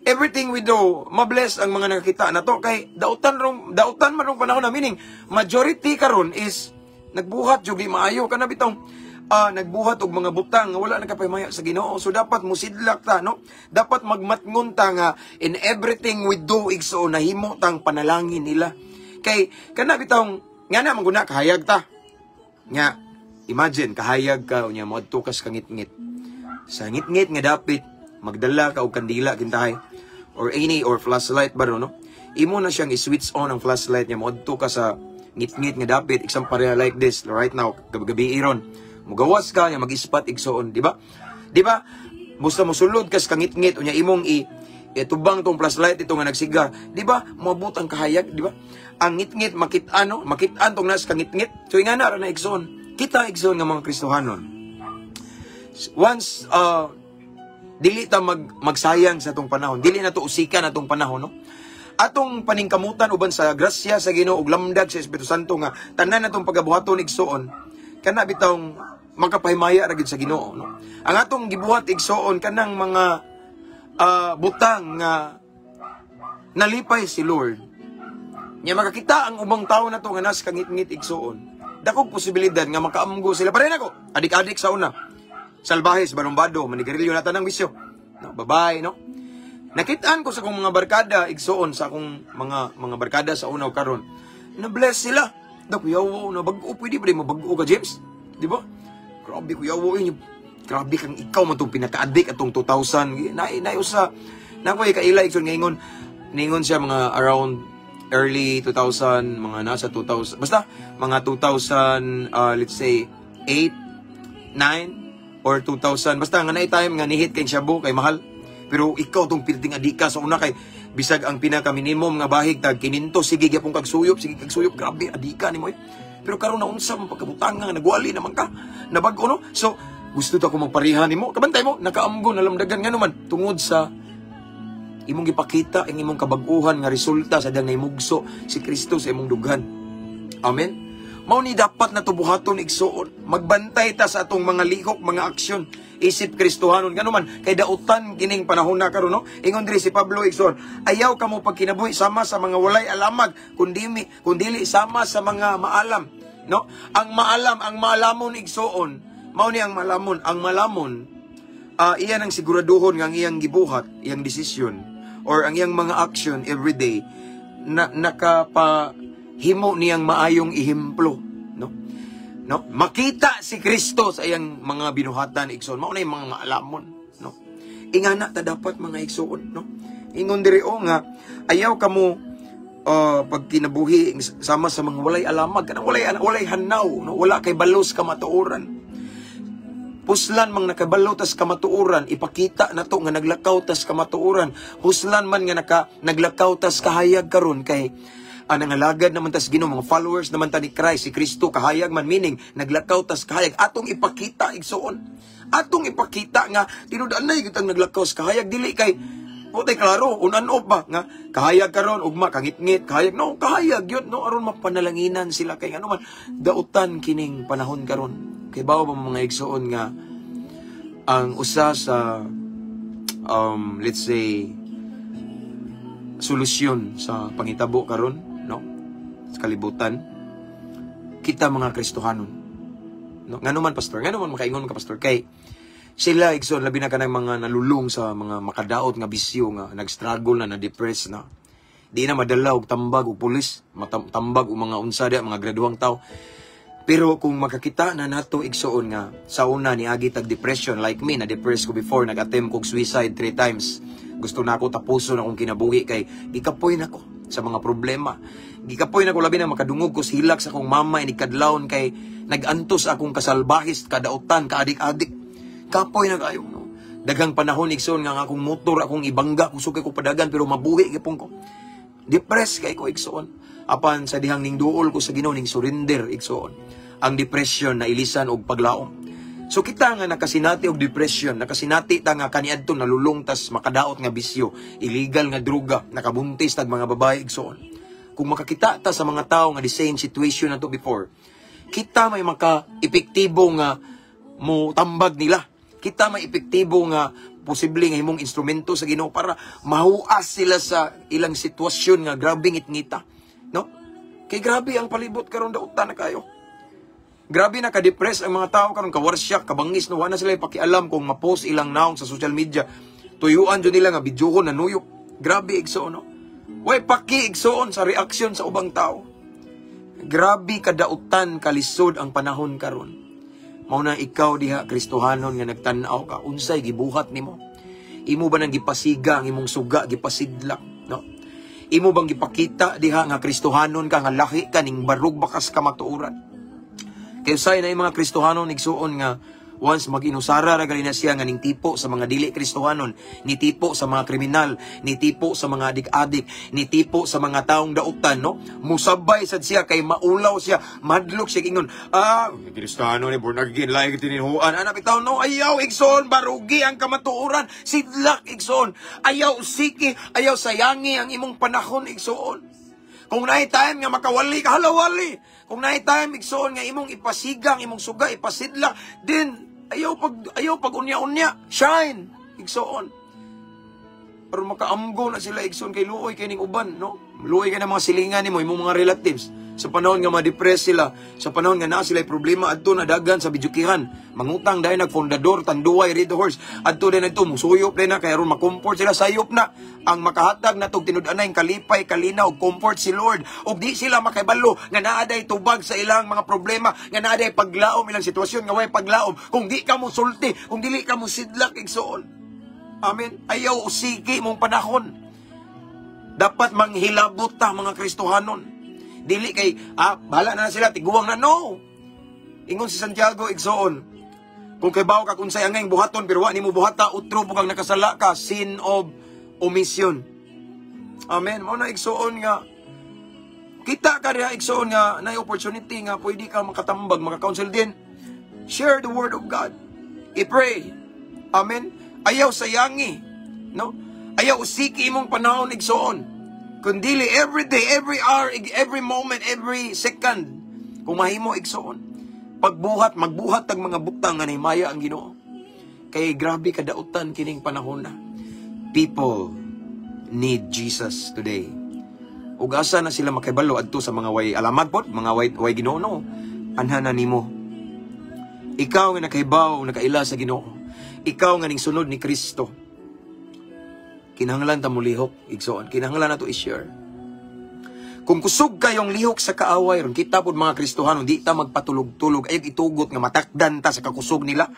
everything we do mabless ang mga nakakita nato kay dautan rong dautan man rong panahon na, meaning majority karon is nagbuhat jud di maayo, kana bitong nagbuhat og mga butang nga wala nakapahimaya sa Ginoo. So dapat musidlak ta, no? Dapat magmatngon ta nga in everything we do, igsoon, nahimo tang panalangin nila. Kay kana bitong nga na mangguna kahayag ta. Nga imagine kahayag ka unya moadto ka sa kangitngit. Sa ngitngit nga dapit magdala ka og kandila kintahay or any or flashlight ba, no? Imo na siyang i-switch on ang flashlight niya, moadto ka sa ngitngit nga dapit, example pareha like this right now, gabi iron. Mugawas ka nya mag-ispat, igsoon, di ba? Di ba? Busta mosulod ka sa kangitngit unya imong i itubang tong flashlight ito nga nagsiga, di ba? Moabot ang kahayag, di ba? Ang ngitngit makit-an, no? Makit-an tong nas kangitngit. So ingana ra na, igsoon. Kita, igsoon, nga mga Kristohanon. Once dili ta magsayang sa atong panahon, dili na to usikan atong panahon, no? Atong paningkamutan uban sa grasya sa Ginoo ug lamdag sa Espiritu Santo nga tanan natong pagabuhaton, igsoon, kana bitawng makapahimaya ra gid sa Ginoo, no? Ang atong gibuhat, igsoon, kanang mga butang nga nalipay si Lord. Nya makakita ang ubang tao na to nga nas kangitngit, igsoon. Dakong posibilidad nga makaamgo sila. Pareha nako, adik-adik sa una. Salbahes, barumbado, manigarilyo na tanang bisyo. No, babae, no? Nakitaan ko sa akong mga barkada, igsoon, sa akong mga barkada sa una ug karon. Na-bless sila. Da kuya, wow, na bag-o, pwede ba di mabag-o ka, James? Di ba? Grabe, kuya, wow, yun. Grabe kang ikaw man itong pinaka-addict atong 2000. Na, na, usa, na ko kaila, igsoon, ngayon, ningon siya mga around early 2000, mga nasa 2000, basta mga 2000, let's say 8, 9, or 2000, basta nga na time nga nihit kay shabu kay mahal. Pero ikaw tong pilting adika sa una kay bisag ang pinaka minimum nga bahig tag 500, sige gyapon kag suyop, sige kag suyop, grabe adika nimo eh. Pero karon na unsa man pagkabutanga nga nagwali naman ka, nabag-o, no? So gusto ta ko magpareha nimo, kabantay mo, nakaamgo nalamdagan nga naman tungod sa imong gipakita ang imong kabag-uhan nga resulta sa dang naimugso si Kristo sa imong dughan. Amen. Mao ni dapat na buhaton, igsuon. Magbantay ta sa atong mga lihok, mga aksyon. Isip Kristohanon ngano man kay dautan kining panahon na karon, no. Ingon diri si Pablo, igsuon, ayaw kamo pagkinabuhi sama sa mga walay alamag, kundili sama sa mga maalam, no? Ang maalam, ang maalamon, igsuon, mao ni ang maalamon, ang maalamon iyan ang siguraduhon nga ang iyang gibuhat, iyang desisyon or ang iyang mga action every day na nakapahimo niyang maayong ehemplo, no? No? Makita si Kristo sa iyang mga binuhatan, igsoon. Mao na yung mga maalamon, no? Ingana ta dapat, mga igsoon, no? Ingon diri o nga ayaw kamo pagkinabuhi sama sa mga walay alamag, kanang walay hanaw, no? Wala kay balos kamatuoran. Puslan mang nakabalo tas kamatuoran, ipakita na to nga naglakaw tas kamatuoran. Puslan man nga naglakaw tas kahayag karon kay nangalagad naman tas Ginoo, mga followers naman ta ni Christ, si Kristo kahayag man, meaning naglakaw tas kahayag. Atong ipakita, igsuon. Atong ipakita nga tinud-anay gyud ang naglakaw sa kahayag, dili kay putay klaro, unan off ba nga kahayag karon, ugma kangitngit kahayag, no? Kahayag yun, no, aron mapanalanginan sila kay ano man dautan kining panahon karon. Kay bawo ba, mga igsuon, nga ang usa sa let's say solusyon sa pangitabo karon, no, sa kalibutan, kita mga Kristohanon, no? Ngano man, pastor? Ngano man makaingon ka, pastor? Kay sila, igsoon, labi na kanang mga nalulong sa mga makadaot nga bisyo, nga nag-struggle na, na-depress na, di na madala og tambag og pulis, tambag og mga unsa diha, mga graduang tao. Pero kung makakita na nato, igsuon, nga sa una ni agi tag depression, like me, na depressed ko before, nag-attempt kog suicide three times. Gusto na ako tapuson akong kinabuhi kay gikapoy na ko sa mga problema. Gikapoy na ko, labi na makadungog ko sa hilak sa akong mama inig kadlawon kay nag-antos akong kasalbahis, kadautan, kaadik-adik. Kapoy na kayo, no? Daghang panahon, igsoon, nga ang akong motor akong ibangga kung sukay ko padagan, pero mabuhi gyapon ko. Depressed kay ko, igsoon. Apan sa dihang ning duol ko sa Ginoo, ning surrender, igsoon, ang depression na ilisan og paglaom. So kita nga nakasinati og depression, nakasinati ta nga kaniadto nalulong tas makadaot nga bisyo, illegal nga droga, nakabuntis tag mga babae, igsoon. Kung makakita ta sa mga tao nga the same situation na to before, kita may maka-epektibo nga mo tambag nila. Kita may epektibo nga posible nga himong instrumento sa Ginoo para mahuas sila sa ilang sitwasyon nga grabe ngitngita. No? Kay grabe ang palibot karon, dautan na kayo. Grabe na ka-depress ang mga tao karon, kawarsyak, kabangis, no, wala na sila pakialam kung ma-post ilang naong sa social media. Tuyuan jud nila nga videohon na nuyop. Grabe, igsoon, no. Way paki, igsoon, sa reaksyon sa ubang tao. Grabe kadautan, kalisod ang panahon karon. Mao na ikaw diha, Kristohanon nga nagtan-aw ka, unsay gibuhat nimo? Imo ba nang gipasiga ang imong suga, gipasidlak, no? Imo bang gipakita diha nga Kristohanon ka, nga lahi ka ning barug bakas kamatuoran? Kay usay na yung mga Kristohanon, igsuon, nga once mag-inusara ra gali na siya nga ning tipo sa mga dili Kristohanon, ni tipo sa mga kriminal, ni tipo sa mga adik-adik, ni tipo sa mga taong dautan, no? Musabay sad siya kay maulaw siya, madlok siya ingon, "Ah, Kristiyano ni, born again, lahi tininhuan." Ana bitaw, no? Ayaw, igsoon, barugi ang kamatuoran, sidlak, igsoon. Ayaw siki, ayaw sayangi ang imong panahon, igsoon. Kung naay time nga makawali ka, halawali. Kung naay time, igsoon, nga imong ipasigang, imong suga, ipasidlak, din ayaw pag unya-unya, shine, igsoon. Pero makaamgo na sila, igsoon, kay luoy kay ning uban, no? Luoy kay ng mga silingan nimo, imong mga relatives. Sa panahon nga ma-depress sila, sa panahon nga naa sila problema, adto na dagan sa bidyukihan. Mangutang dahil nagfundador, Tanduay, Red Horse. Adto din adto, musuyop din na, kay aron ma-comfort sila, sayop na. Ang makahatag na tog tinud-anay kalipay, kalinaw, comfort si Lord. Ug di sila makibalo nga naa day tubag sa ilang mga problema, nga naa day paglaom ilang sitwasyon nga way paglaom. Kung di ka mo sulti, kung dili ka mo sidlak, igsoon. Amen. Ayaw usiki mong panahon. Dapat manghilabot ta mga Kristohanon. Dili kay, ah, bahala na sila, tiguang na. No! Ingon si Santiago, igsoon, kung kay bawo ka kung unsay angay buhaton, pero wa nimo buhata, utro po kang nakasala ka, sin of omission. Amen. Mao na, igsoon, nga kita ka diha, igsoon, nga na opportunity nga pwede ka makatambag, maka-counsel din. Share the word of God. I-pray. Amen. Ayaw sayangi. No? Ayaw usiki imong panahon, igsoon. Kundili every day, every hour, every moment, every second. Kung mahimo, igsoon. Pagbuhat, magbuhat tag mga butang nga nahimaya ang Ginoo. Kay grabe kadautan kining panahon na. People need Jesus today. Ug asa na sila makibalo? Adto sa mga way alamad pod, mga way Ginoo, no. Anha na nimo. Ikaw nga nakahibaw, nakaila sa Ginoo. Ikaw nga ning sunod ni Kristo. Kinahanglan ta molihok, igsoon. Kinahanglan nato i-share. Kung kusog kayong lihok sa kaaway, ron kita pod mga Kristohano, di ta magpatulog-tulog, ayaw itugot nga matakdan ta sa kakusog nila.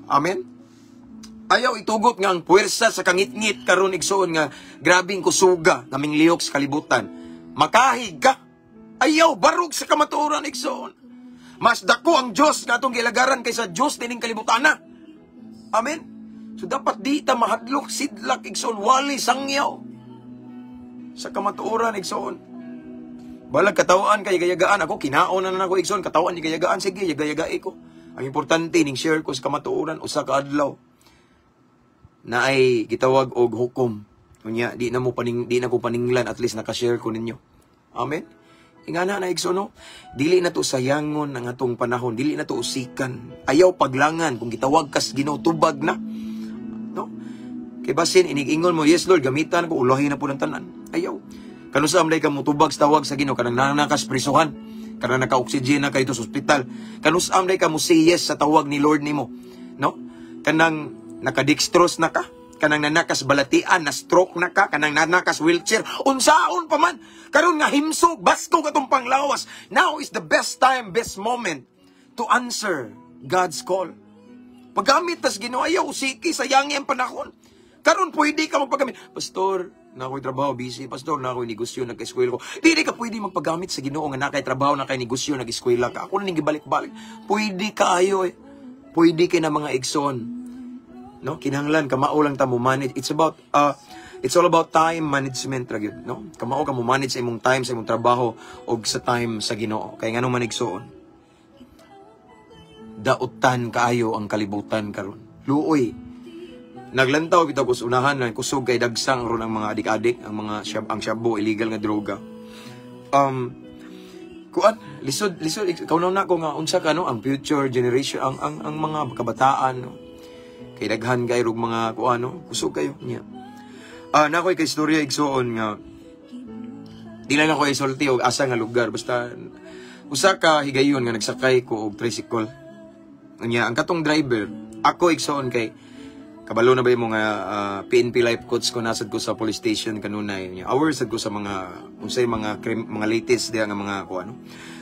Amen? Ayaw itugot nga ang puwersa sa kangitngit karon, igsoon, nga grabing kusuga naming lihok sa kalibutan. Makahig ka. Ayaw barog sa kamatuoran, igsoon. Mas dako ang Dios nga atong gilagaran kaysa Dios nining kalibutan na. Amen? So dapat di ta mahadlok, sidlak, igsoon, wali sangyaw sa kamatuoran, igsoon. Balag katawaan kay gayagaan ako, kinaon na nako, igsoon, katawaan ni gayagaan, sige, yagayagai ko. Ang importante ning share ko sa kamatuoran, usa ka adlaw na ay gitawag og hukom. Unya, di na ko paninglan, at least naka-share ko ninyo. Amen. Ingana na, igsoon, no? Dili na to sayangon ang atong panahon, dili na to usikan. Ayaw paglangan kung gitawag kas Ginoo, tubag na. No? Kay basin inig-ingon mo, "Yes Lord, gamitan ko," ulahi na po ng tanan. Ayaw. Kanus-a man ka mutubag sa tawag sa Ginoo kanang nanakas prisuhan, kanang naka-oxygen na kayo sa ospital? Kanus-a man ka mo say yes sa tawag ni Lord nimo? No? Kanang nakadextrose na ka, kanang nanakas balatian, na stroke na ka, kanang nanakas wheelchair, unsaon pa man, karon nga himsog, baskog atong panglawas. Now is the best time, best moment to answer God's call. Paggamit tas Ginoo, ayaw usiki, sayangi ang panahon. Karon pwede ka magpagamit. "Pastor, na ako'y trabaho, busy. Pastor, na ako'y negosyo, nagka-eskwela ko." Dili ka pwede magpagamit sa Ginoo nga nakay trabaho, nakay negosyo, nag-eskwela ka. Ako na ning gibalik-balik. Pwede kaayo eh. Pwede kay na, mga igsoon. No? Kinahanglan kamao lang ta mo manage. It's all about time management ra gyud, no? Kamao ka mo manage sa imong time sa imong trabaho og sa time sa Ginoo. Kay ngano man, igsoon, dautan kaayo ang kalibutan karon. Luoy. Naglantaw bitaw ko sa unahan na kusog kay dagsang ron ang mga adik-adik, ang mga syab, ang shabu, illegal nga droga. Kuan, lisod lisod ikaw na ko nga unsa ka, no, ang future generation, ang mga kabataan, no. Kay daghan kay rog mga kuan, no, kusog kayo niya. Ah, na ako'y kay istorya, igsoon, nga di lang ako isulti og asa nga lugar, basta usa ka higayon nga nagsakay ko og tricycle. Unya ang katong driver, ako, igsoon, kay kabalo na ba yung mga PNP life coach ko, nasad ko sa police station kanunay niya. Aware sad ko sa mga unsay mga mga latest diha nga mga kuan, no.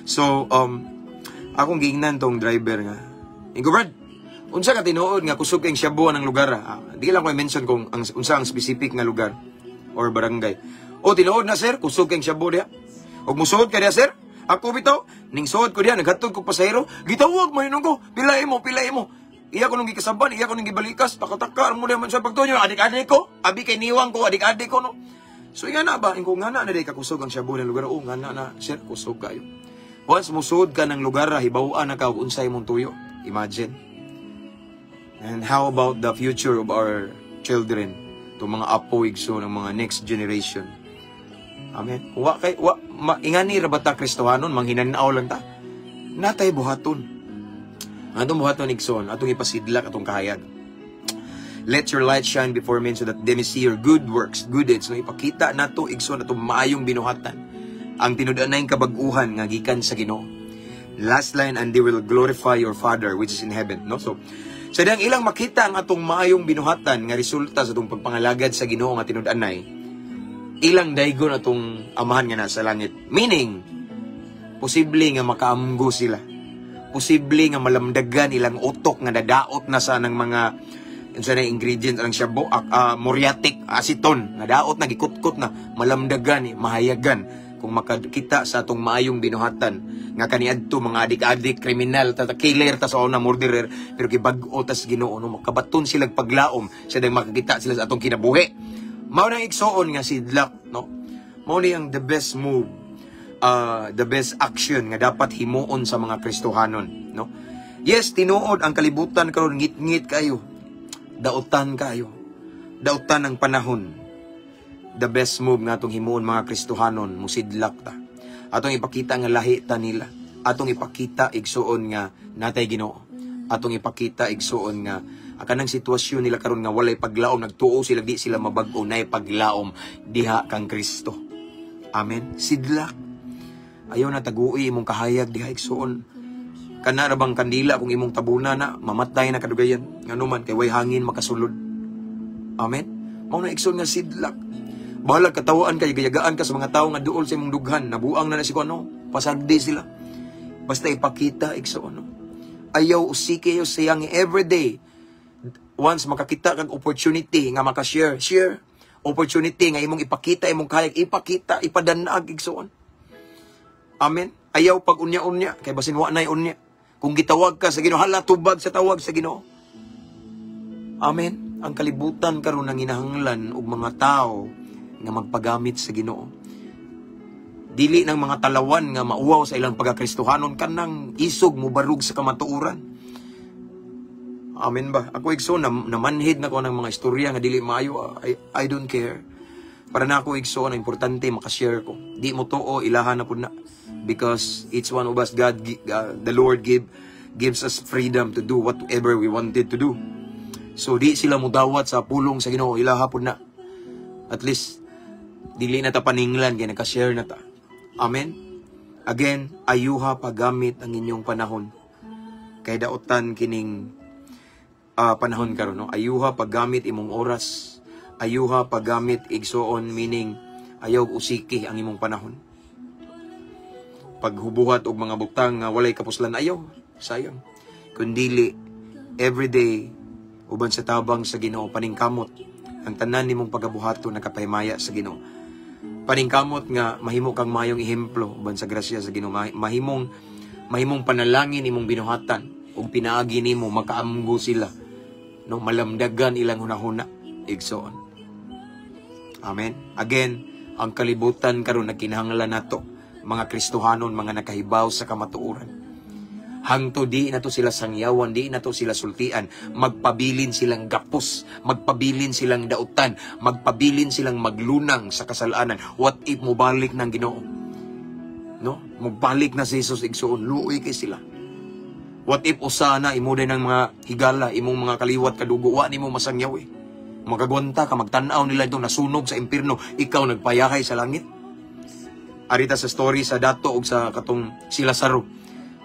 So akong giingnan tong driver nga, "Ingo Brad, unsa ka tinuod nga kusog kay shabu ang lugar, ah?" Di lang ko i-mention kung ang unsa ang specific nga lugar or barangay. "O tinuod na, sir, kusog kay shabu diha. Og musuod ka diha, sir. Ako bitaw, ning suod ko diha, naghatod ko pasahero, gitawag man ko, pilay mo, pilay mo. Iya ko nung gikasaban, iya ko nung gibalikas, taka-taka mo naman sa pagtunyo, adik-adik ko, abi kay niwang ko, adik-adik ko, no." So nga na ba, ingo nga na na day kakusog ang shabu ng lugar, "Oo, nga na na, sir, kusog kayo. Once musuod ka ng lugar, hibaw-an na ka og unsay mong tuyo." Imagine. And how about the future of our children? To mga apo, igsoon, ng mga next generation. Amen. Wa kay wa ma, ingani ra ba ta Kristohanon, manghinanaw lang ta? Natay buhaton. Ang atong buhaton, igsoon, atong ipasidlak atong kahayag. Let your light shine before men so that they may see your good works, good deeds. No, ipakita nato, igsoon, atong maayong binuhatan. Ang tinud-anay kabag-uhan nga gikan sa Ginoo. Last line, "And they will glorify your Father which is in heaven." No? So, sa diyang ilang makita ang atong maayong binuhatan nga resulta sa atong pagpangalagad sa Ginoo nga tinud-anay, ilang daygon atong amahan nga nasa langit. Meaning, posible nga makaamgo sila. Posible nga malamdagan ilang utok nga nadaot na sa ng mga unsa na ingredients ang shabu, muriatic, acetone, nadaot na, gikutkot na, malamdagan, eh, mahayagan kung makakita sa atong maayong binuhatan nga kaniadto mga adik-adik, kriminal ta, killer ta sa una, murderer, pero gibag-o tas Ginoo, no, makabaton sila paglaom sa dang makakita sila sa atong kinabuhi. Mao nang, igsoon, nga sidlak, no, mao ni ang the best move, the best action nga dapat himuon sa mga Kristohanon, no. Yes, tinuod ang kalibutan karon ngit-ngit kayo, dautan kayo, dautan ang panahon. The best move nga atong himuon, mga Kristohanon, musidlak ta. Atong ipakita nga lahi ta nila. Atong ipakita, igsuon, nga natay Ginoo. Atong ipakita, igsuon, nga ang kanang sitwasyon nila karon nga walay paglaom, nagtuo sila di sila mabag-o, nay paglaom diha kang Kristo. Amen. Sidlak. Ayaw na tagui imong kahayag diha, igsuon. Kana ra bang kandila, kung imong tabuna na, mamatay na kadugayan. Ngano man kay way hangin makasulod. Amen. Mao na, igsuon, nga sidlak. Bahalag katawaan kay gayagaan ka sa mga tao nga duol sa imong dughan, nabuang na na si kuno, pasagdi sila. Basta ipakita, igsuon, no? Ayaw usiki, ayaw sayang everyday. Once makakita kag opportunity nga maka-share, share. Opportunity nga imong ipakita imong kahayag, ipakita, ipadanag, igsuon. Amen. Ayaw pag unya-unya kay basin wa nay unya. Kung gitawag ka sa Ginoo, hala, tubag sa tawag sa Ginoo. Amen. Ang kalibutan karon nanginahanglan og mga tao nga magpagamit sa Ginoo. Dili ng mga talawan nga mauwaw sa ilang pagkakristohanon, kanang isog mubarug sa kamatuoran. Amen ba? Ako, igsoon, namanhid na ko ng mga istorya nga dili maayo. I don't care. Para na ako, igsoon, ang importante makashare ko. Di mo tuo, ilahan na pud na. Because each one of us, God, the Lord gives us freedom to do whatever we wanted to do. So di sila mudawat sa pulong sa Ginoo, ilaha pud na. At least dili na ta paninglan kay naka-share na ta. Amen. Again, ayuha paggamit ang inyong panahon. Kay daotan kining panahon karon, no. Ayuha paggamit imong oras. Ayuha paggamit, igsuon, meaning ayaw usiki ang imong panahon. Paghubuhat og mga butang nga walay kapuslan, ayaw, sayang. Kundili everyday uban sa tabang sa Ginoo, paningkamot ang tanan nimong pagabuhaton nakapahimaya sa Ginoo. Paningkamot nga mahimo kang mayong ehemplo uban sa grasya sa Ginoo, mahimong mahimong panalangin imong binuhatan ug pinaagi nimo makaamgo sila, no, malamdagan ilang hunahuna, igsoon. Amen. Again, ang kalibutan karon nagkinahanglan nato mga Kristohanon, mga nakahibaw sa kamatuoran. Hangto di nato sila sangyawan, di nato sila sultian, magpabilin silang gapos, magpabilin silang dautan, magpabilin silang maglunang sa kasalanan. What if mobalik ng Ginoo? No? Mobalik na si Jesus, igsuon, luoy kay sila. What if usa na imo din ng mga higala, imong mga kaliwat kadugo, wa nimo masangyaw eh. Magagwanta ka, magtan-aw nila itong nasunog sa impierno, ikaw nagpayahay sa langit. Arita sa story sa dato og sa katong si Lazaro.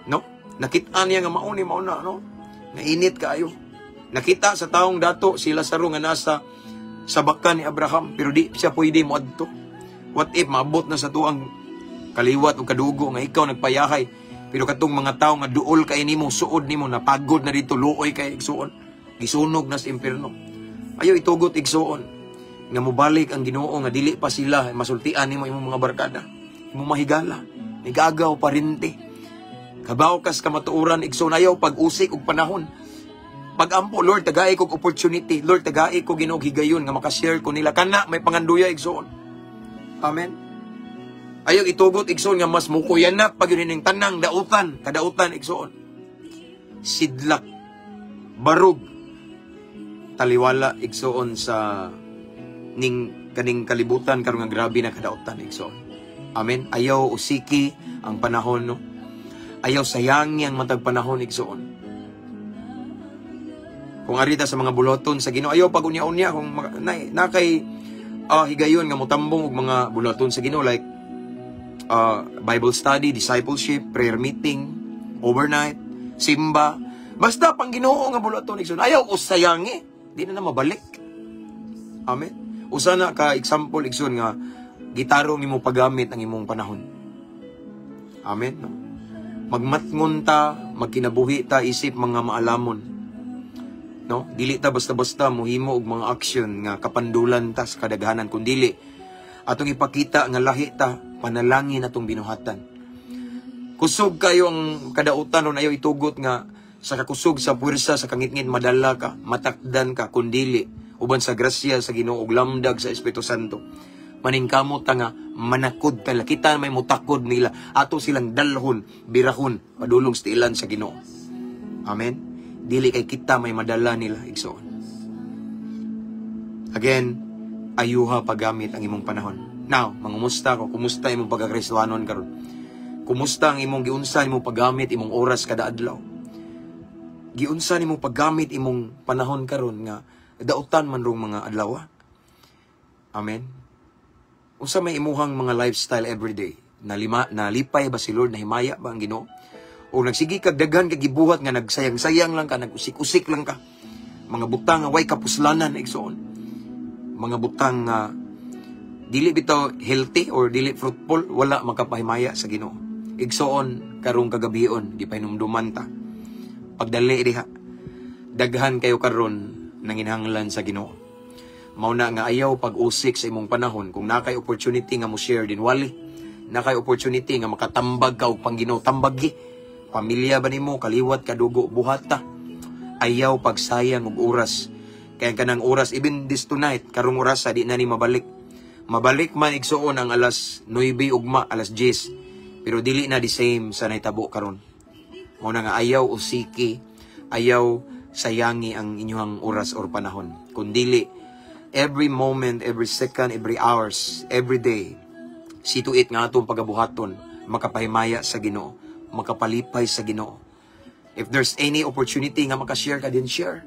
No? Nakita niya nga mao ni mao na, no? Nainit kaayo. Nakita sa taong dato si Lazaro nga nasa sa bakan ni Abraham, pero di siya pwede moadto. What if maabot na sa tuang kaliwat o kadugo nga ikaw nagpayahay, pero katong mga tao nga duol kay nimo, suod nimo, napagod na dito, luoy kay, igsuon. Gisunog na sa impierno. Ayaw itugot, igsuon, nga mobalik ang Ginoo nga dili pa sila masultian nimo imong mga barkada, imong mahigala, nigagaw parente. Kabaw kas kamatuoran, igsuon, ayaw pag-usik og panahon. Pag-ampo, "Lord, tagai kog opportunity. Lord, tagai ko Ginoo higayon nga makashare ko nila." Kana may panganduya, igsuon. Amen. Ayaw itugot, igsuon, nga mas mukuyan na pag yun ning tanang dautan, kadautan, igsuon. Sidlak, barug, taliwala, igsuon, sa ning kaning kalibutan karon nga grabe na kadautan, igsuon. Amen. Ayaw usiki ang panahon, no. Ayaw sayangi ang matag panahon, igsuon. Kung arita sa mga buloton sa Ginoo, ayaw pag unya-unya. Kung na kay higayon nga motambong og mga buloton sa Ginoo like Bible study, discipleship, prayer meeting, overnight, simba, basta pang Ginoo nga buloton, igsoon. Ayaw usayangi, di na na mabalik. Amen. Usa na ka example, igsoon, nga gitarong nimo paggamit ang imong panahon. Amen, no? Magmatngon ta, magkinabuhi ta isip mga maalamon. No? Dili ta basta-basta mohimo og mga action nga kapandulan ta sa kadaghanan, kundili atong ipakita nga lahi ta, panalangin atong binuhatan. Kusog kayo ang kadautan ron, ayaw itugot nga sa kakusog sa puwersa sa kangitngit madala ka, matakdan ka, kundili uban sa grasya sa Ginoo ug lamdag sa Espiritu Santo. Maningkamot ta nga manakod ta, kita may mutakod nila, ato silang dalhon, birahon padulong sa tiilan sa Ginoo. Amen. Dili kay kita may madala nila, igsoon. Again, ayuha paggamit ang imong panahon. Now, mangumusta ko, kumusta imong pagkakristohanon karon? Kumusta ang imong giunsa nimong paggamit imong oras kada adlaw? Giunsa nimong paggamit imong panahon karon nga dautan man rong mga adlaw? Amen. Unsa may imuhang mga lifestyle everyday? Nalima, nalipay ba si Lord? Nahimaya ba ang Ginoo? O nagsige kag daghan kag gibuhat nga nagsayang-sayang lang ka, nag-usik-usik lang ka? Mga butang nga way kapuslanan, igsoon. Mga butang nga dili bitaw healthy or dili fruitful, wala makapahimaya sa Ginoo. Igsoon, karong kagabion, gipahinumduman ta. Pagdali diha. Daghan kayo karon nanginahanglan sa Ginoo. Mao na nga ayaw pag-usik sa imong panahon. Kung nakay opportunity nga mo share din, wali. Nakay opportunity nga makatambag ka og pang-Ginoo, tambagi. Pamilya ba nimo, kaliwat, kadugo, buhata. Ayaw pagsayang og oras. Kaya kanang oras, even this tonight, karong oras di na ni mabalik. Mabalik man, igsuon, ang alas 9 ugma, alas 10. Pero dili na the same sa nahitabo karon. Mao na nga ayaw usiki, ayaw sayangi ang inyong oras or panahon. Kundili, every moment, every second, every hours, every day, see to it nga atong pagabuhaton, makapahimaya sa Ginoo, makapalipay sa Ginoo. If there's any opportunity nga makashare ka din, share.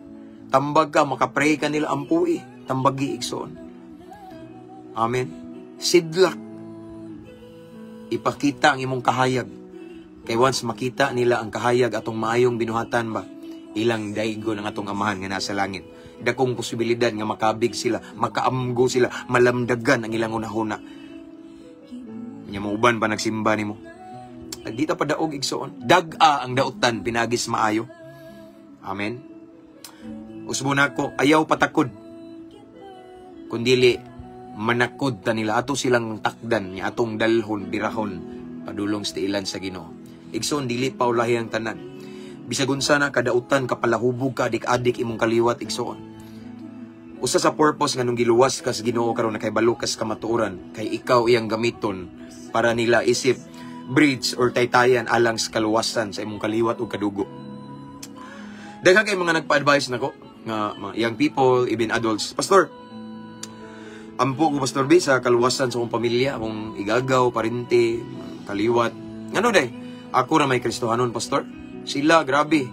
Tambag ka, makapray ka nila, ampui. Tambagi, igsoon. Amen. Sidlak. Ipakita ang imong kahayag. Kay once makita nila ang kahayag atong maayong binuhatan ba, ilang daigo ng atong Amahan nga nasa langit. Dakong posibilidad nga makabig sila, makaamgo sila, malamdagan ang ilang hunahuna. Nya mouban pa nagsimba nimo. Di ta padaog, igsoon. Dag-a ang dautan pinagis maayo. Amen. Usbo nako, ayaw patakod. Kundili manakod ta nila, ato silang takdan nya atong dalhon, birahon padulong sa tiilan sa Ginoo. Igsoon, dili pa ulahi ang tanan. Bisag unsa na kadautan, kapalahubog ka, adik-adik imong kaliwat, igsoon. Usa sa purpose nga nung giluwas ka sa Ginoo karon, nakahibalo ka sa kamatuoran, kay ikaw iyang gamiton para nila isip bridge or taytayan alang sa kaluwasan sa imong kaliwat ug kadugo. Daghan kay mga nagpa-advise nako nga mga young people, even adults. "Pastor, ampo ko, Pastor B, sa kaluwasan sa akong pamilya, akong igagaw, parente, kaliwat. Ngano day? Ako ra may Kristohanon, Pastor. Sila, grabe.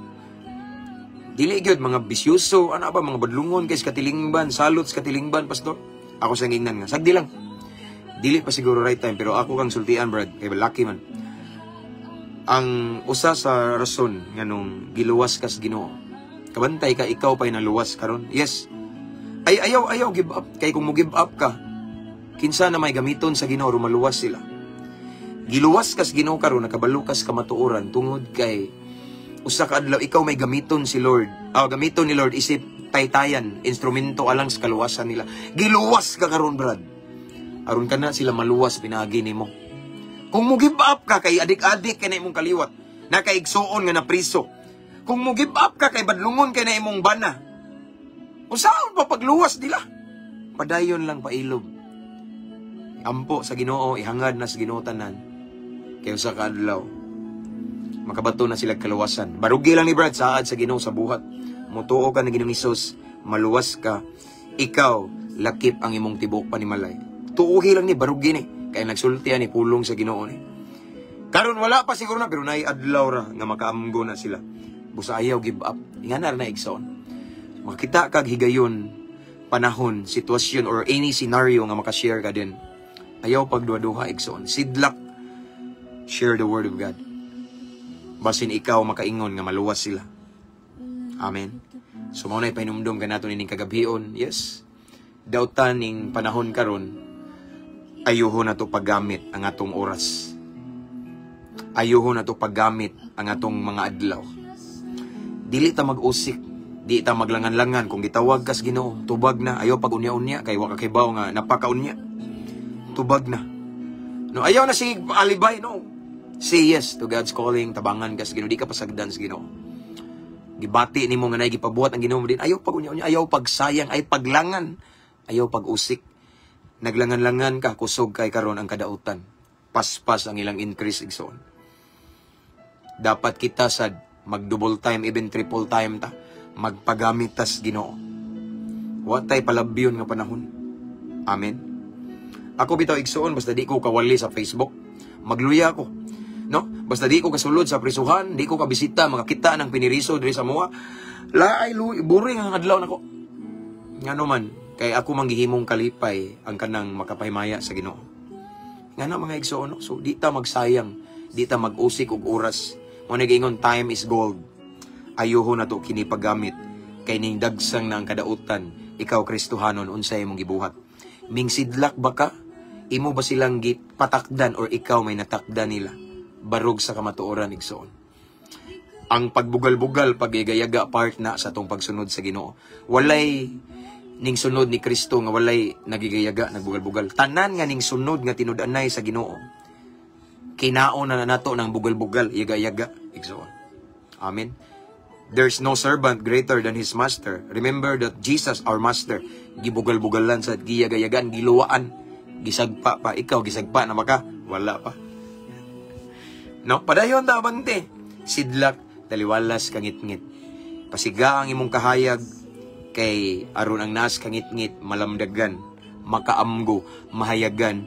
Dili gyud, mga bisyoso, ano ba, mga badlungon kay sa katilingban, salot sa katilingban, Pastor." Ako sa ingnan nga, sagdi lang. Dili pa siguro right time, pero ako kang sultian, Brad, kay lucky man. Ang usa sa rason nga nung giluwas ka sa Ginoo, kabantay ka ikaw pa'y naluwas karon? Yes. Ay ayaw ayaw give up, kay kung mo give up ka, kinsa na may gamiton sa Ginoo maluwas sila? Giluwas ka sa Ginoo karon, nakabalo ka sa kamatuoran tungod kay usa ka adlaw ikaw may gamiton si Lord. Ah, gamiton ni Lord isip taytayan, instrumento alang sa kaluwasan nila. Giluwas ka karon, Brad. Aron ka na sila maluwas pinaagi nimo. Kung mo give up ka kay adik-adik kay na imong kaliwat, na kay igsuon nga napriso. Kung mo give up ka kay badlungon kay na imong bana, unsaon pa pagluwas nila? Padayon lang, pailob. Ampo sa Ginoo, ihangad na sa Ginoo tanan. Kay usa ka adlaw, makabato na sila kaluwasan. Barugi lang ni, Brad, saad sa Ginoo sa buhat. Mutuo ka na Ginoong Hesus, maluwas ka. Ikaw, lakip ang imong tibuok panimalay. Tuohi lang ni, barugi ni. Kay nagsulti ni pulong sa Ginoo ni. Karon wala pa siguro na, pero naay adlaw ra nga makaamgo na sila. Busa ayaw give up. Ingana ra na, igsoon. Makita kag higayon, panahon, sitwasyon or any scenario nga makashare ka din. Ayaw pagduha-duha, igsoon. Sidlak, share the word of God. Basin ikaw makaingon nga maluwas sila. Amen. So mao na pahinumdom kanato nining kagabhion. Yes. Dautan ning panahon karon, ayuhon nato paggamit ang atong oras. Ayuhon nato paggamit ang atong mga adlaw. Dili ta mag-usik, di ta maglangan-langan. Kung gitawag kas Ginoo, tubag na, ayaw pag unya-unya kay wa ka kibaw nga napakaunya. Tubag na. No, ayaw na sige alibay, no. Say yes to God's calling, tabangan kas Ginoo, di ka pasagdan sa Ginoo. Gibati nimo nga nay gipabuhat ang Ginoo din. Ayaw pag unya-unya, ayaw pagsayang, ay paglangan, ayaw pag-usik. Naglangan-langan ka, kusog kay karon ang kadautan. Paspas ang ilang increase, igsoon. Dapat kita sad mag double time, even triple time ta. Magpagamit tas Ginoo. Wa tay palabyon nga panahon. Amen. Ako bitaw, igsoon, basta di ko kawali sa Facebook. Magluya ko. No? Basta di ko kasulod sa prisuhan, di ko kabisita, makakita ng piniriso diri sa mua. Laay, boring ang adlaw nako. Ngano man, kay ako manggihimong kalipay ang kanang makapahimaya sa Ginoo. Ngano, mga igsoon, no? So di ta magsayang, di ta mag-usik og oras. Mo nagaingon, "Time is gold." Ayuho na to kini paggamit kay ning dagsang na ang kadautan. Ikaw, Kristohanon, unsay imong gibuhat? Mingsidlak ba ka? Imo ba silang gipatakdan or ikaw may natakdan nila? Barog sa kamatuoran, igsoon. Ang pagbugal-bugal, pagyaga part na sa atong pagsunod sa Ginoo. Walay ning sunod ni Kristo nga walay nagigayaga, nagbugal-bugal. Tanan nga ning sunod nga tinud-anay sa Ginoo, kinaon na nato ng bugal-bugal, yaga-yaga, igsoon. Amen. There's no servant greater than his master. Remember that Jesus, our master, gibugal-bugalan sa giyagayagan, giluwaan, gisagpa pa. Ikaw, gisagpa na ba ka? Wala pa. No? Padayon ta, abante. Sidlak, taliwalas, kangitngit. Pasiga ang imong kahayag, kay aron ang nas kangitngit, malamdagan, makaamgo, mahayagan.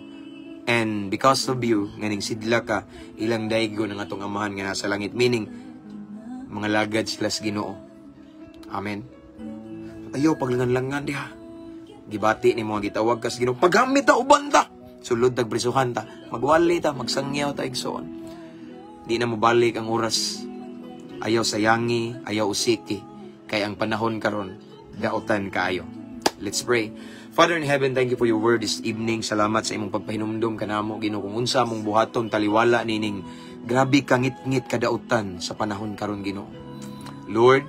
And because of you, nganing sidla ka, ilang daigo ng atong Amahan nga nasa langit. Meaning, mga lagad sila sa Ginoo. Amen. Ayaw paglangan-langan diha. Gibati ni mga gitawag ka sa Ginoo. Paggamit ta, uban ta. Sulod tag prisuhan ta. Magwali ta, magsangyaw ta, igsoon. Di na mobalik ang oras. Ayaw sayangi, ayaw usiki. Kay ang panahon karon, dautan kaayo. Let's pray. Father in heaven, thank you for your word this evening. Salamat sa imong pagpahinumdom kanamo, Ginoo, kung unsa among buhaton taliwala nining grabe kangitngit kadautan sa panahon karon, Ginoo. Lord,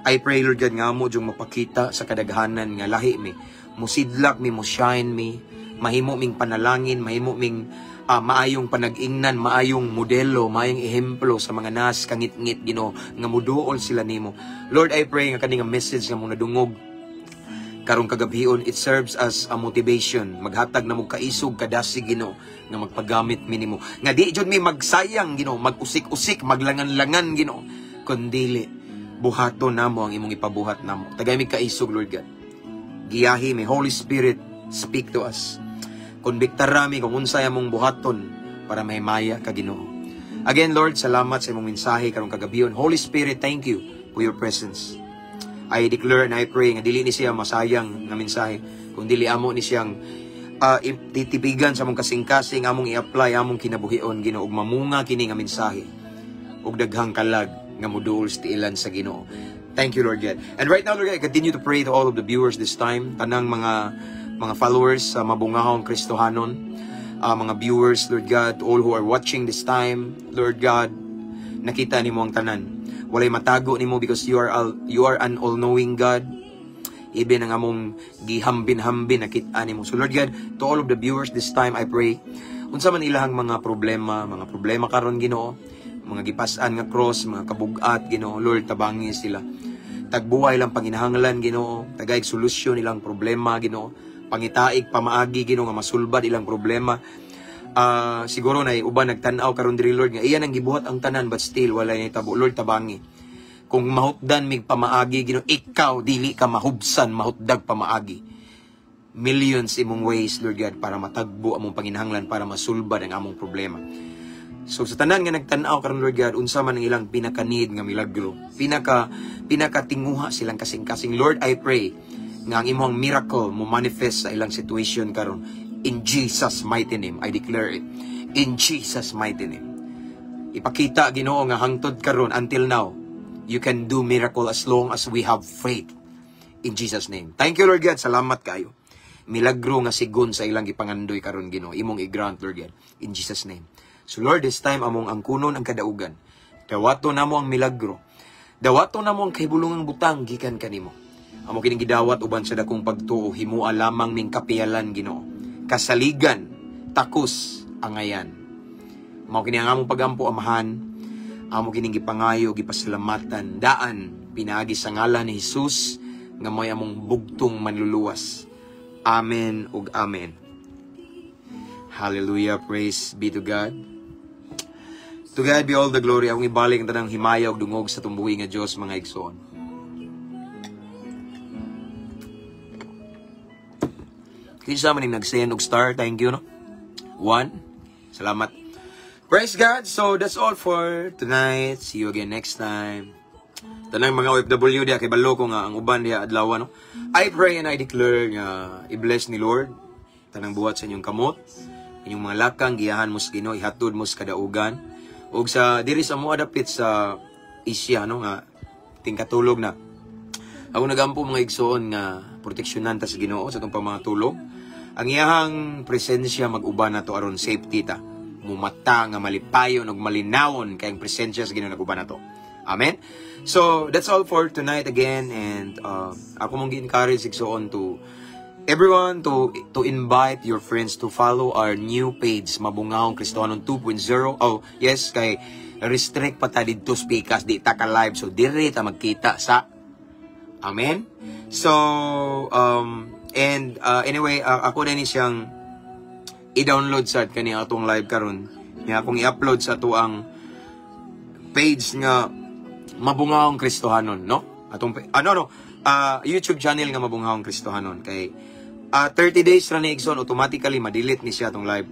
I pray, Lord God, nga amo jung mapakita sa kadaghanan nga lahi mi. Musidlak mi, mo shine mi, mahimo ming panalangin, mahimo ming maayong panag-ingnan, maayong modelo, maayong ehemplo sa mga nas kangitngit, Ginoo, nga muduol sila nimo. Lord, I pray nga kani nga message nga mo nadungog karong kagabhion, it serves as a motivation, maghatag na mo kaisog, kadasig, Ginoo, nga magpagamit mi nimo, nga di jud mi magsayang, Ginoo, mag-usik-usik, maglangan-langan, Ginoo, kundili buhaton namo ang imong ipabuhat namo. Tagay mi kaisog, Lord God. Giyahi mi, Holy Spirit, speak to us. Konbiktara mi kung unsay among buhaton para mahimaya ka, Ginoo. Again, Lord, salamat sa imong mensahe karong kagabhion. Holy Spirit, thank you for your presence. I declare and I pray nga dili ni siya masayang nga mensahe, kung dili amo ni siyang titipigan sa among kasing-kasing, among i-apply among kinabuhion, Ginoo, ug mamunga kini nga mensahe ug daghang kalag nga moduol sa tiilan sa Ginoo. Thank you, Lord God. And right now, Lord God, I continue to pray to all of the viewers this time, tanang mga followers sa Mabungahong Kristohanon, mga viewers, Lord God, all who are watching this time, Lord God, nakita nimo ang tanan. Walay matago nimo because you are an all-knowing God. Even ang among gihambin-hambin, nakita nimo. So Lord God, to all of the viewers this time, I pray, unsa man ilahang mga problema karon, Ginoo, mga gipas-an nga cross, mga kabugat, Ginoo, Lord, tabangi sila. Tagbuhay lang panginahanglan, Ginoo, tagaig solusyon ilang problema, Ginoo. Pangitaig pamaagi, Ginoo, nga masulbad ilang problema. Siguro na uban nagtan-aw karon diri, Lord, nga iya nang gibuhat ang tanan but still walay nahitabo. Lord, tabangi. Kung mahutdan mig pamaagi, Ginoo, ikaw dili ka mahubsan mahutdag pamaagi. Millions imong ways, Lord God, para matagbo among panginahanglan, para masulbad ang among problema. So sa tanan nga nagtan-aw karon, Lord God, unsa man ang ilang pinaka-need nga milagro, pinakatinguha silang kasing-kasing, Lord, I pray nga ang imong miracle mo manifest sa ilang situation karon. In Jesus' mighty name, I declare it. In Jesus' mighty name. Ipakita, Ginoo, nga hangtod karon, until now, you can do miracle as long as we have faith. In Jesus' name. Thank you, Lord God. Salamat kayo. Milagro nga sigon sa ilang gipangandoy karon, Ginoo, imong i-grant, Lord God. In Jesus' name. So Lord, this time among angkunon ang kadaugan. Dawato namo ang milagro. Dawato namo ang kahibulungang butang gikan kanimo. Amo kining gidawat uban sa dakong pagtuo, himua lamang ming kapiyalan, Ginoo. Kasaligan, takos angayan. Mao kini ang among pagampo, Amahan. Amo kining gipangayo, gipasalamatan, daan pinaagi sa ngalan ni Jesus nga mo'y among bugtong manluluwas. Amen ug amen. Hallelujah, praise be to God. To God be all the glory. Akong ibalik ang tanang himaya ug dungog sa tumbuhi nga Dios, mga igsoon. Kinsa man ning nag-send og star, thank you, no. One, salamat. Praise God. So that's all for tonight. See you again next time. Tanang mga OFW diha, kay balo ko nga ang uban diha adlaw, no. I pray and I declare nga i-bless ni Lord tanang buhat sa inyong kamot, inyong mga lakang giyahan mo sa Ginoo, ihatod mo sa kadaugan. Ug sa diri sa mo adapit sa Asia, no, nga tingkatulog na. Ako nagampo, mga igsoon, nga proteksyonan ta sa Ginoo sa atong pamangatulog. Ang iyahang presensya mag-uban nato aron safety ta. Mumata nga malipayon ug malinawon kay ang presensya sa Ginoo nag-uban nato. Amen. So that's all for tonight again, and ako mong gi-encourage, igsoon, to everyone to invite your friends to follow our new page, Mabungahong Kristohanon 2.0. Oh, yes, kay restrict pa ta didto sa pikas, di ta ka live, so dire ta magkita sa. Amen. So and anyway, ako na ni siyang i-download sa kani atong live karon nga akong i-upload sa atuang page nga Mabungahong Kristohanon, no? Atong ano, no, YouTube channel nga Mabungahong Kristohanon, kay 30 days ra ni, igsoon, automatically ma-delete ni siya atong live.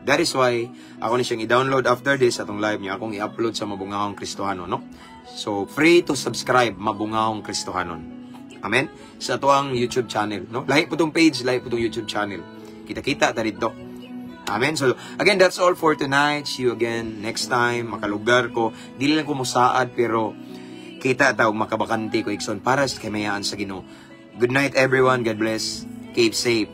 That is why ako ni siyang i-download after this atong live niya, akong i-upload sa Mabungahong Kristohanon, no? So free to subscribe Mabungahong Kristohanon. Amen. Sa atoang YouTube channel, no? Lahi po tong page, lahi po tong YouTube channel. Kita-kita ta didto. Amen. So, again, that's all for tonight. See you again next time. Makalugar ko. Dili lang ko musaad, pero kita ta og makabakante ko, igsoon, para sa kahimayaan sa Ginoo. Good night, everyone. God bless. Keep safe.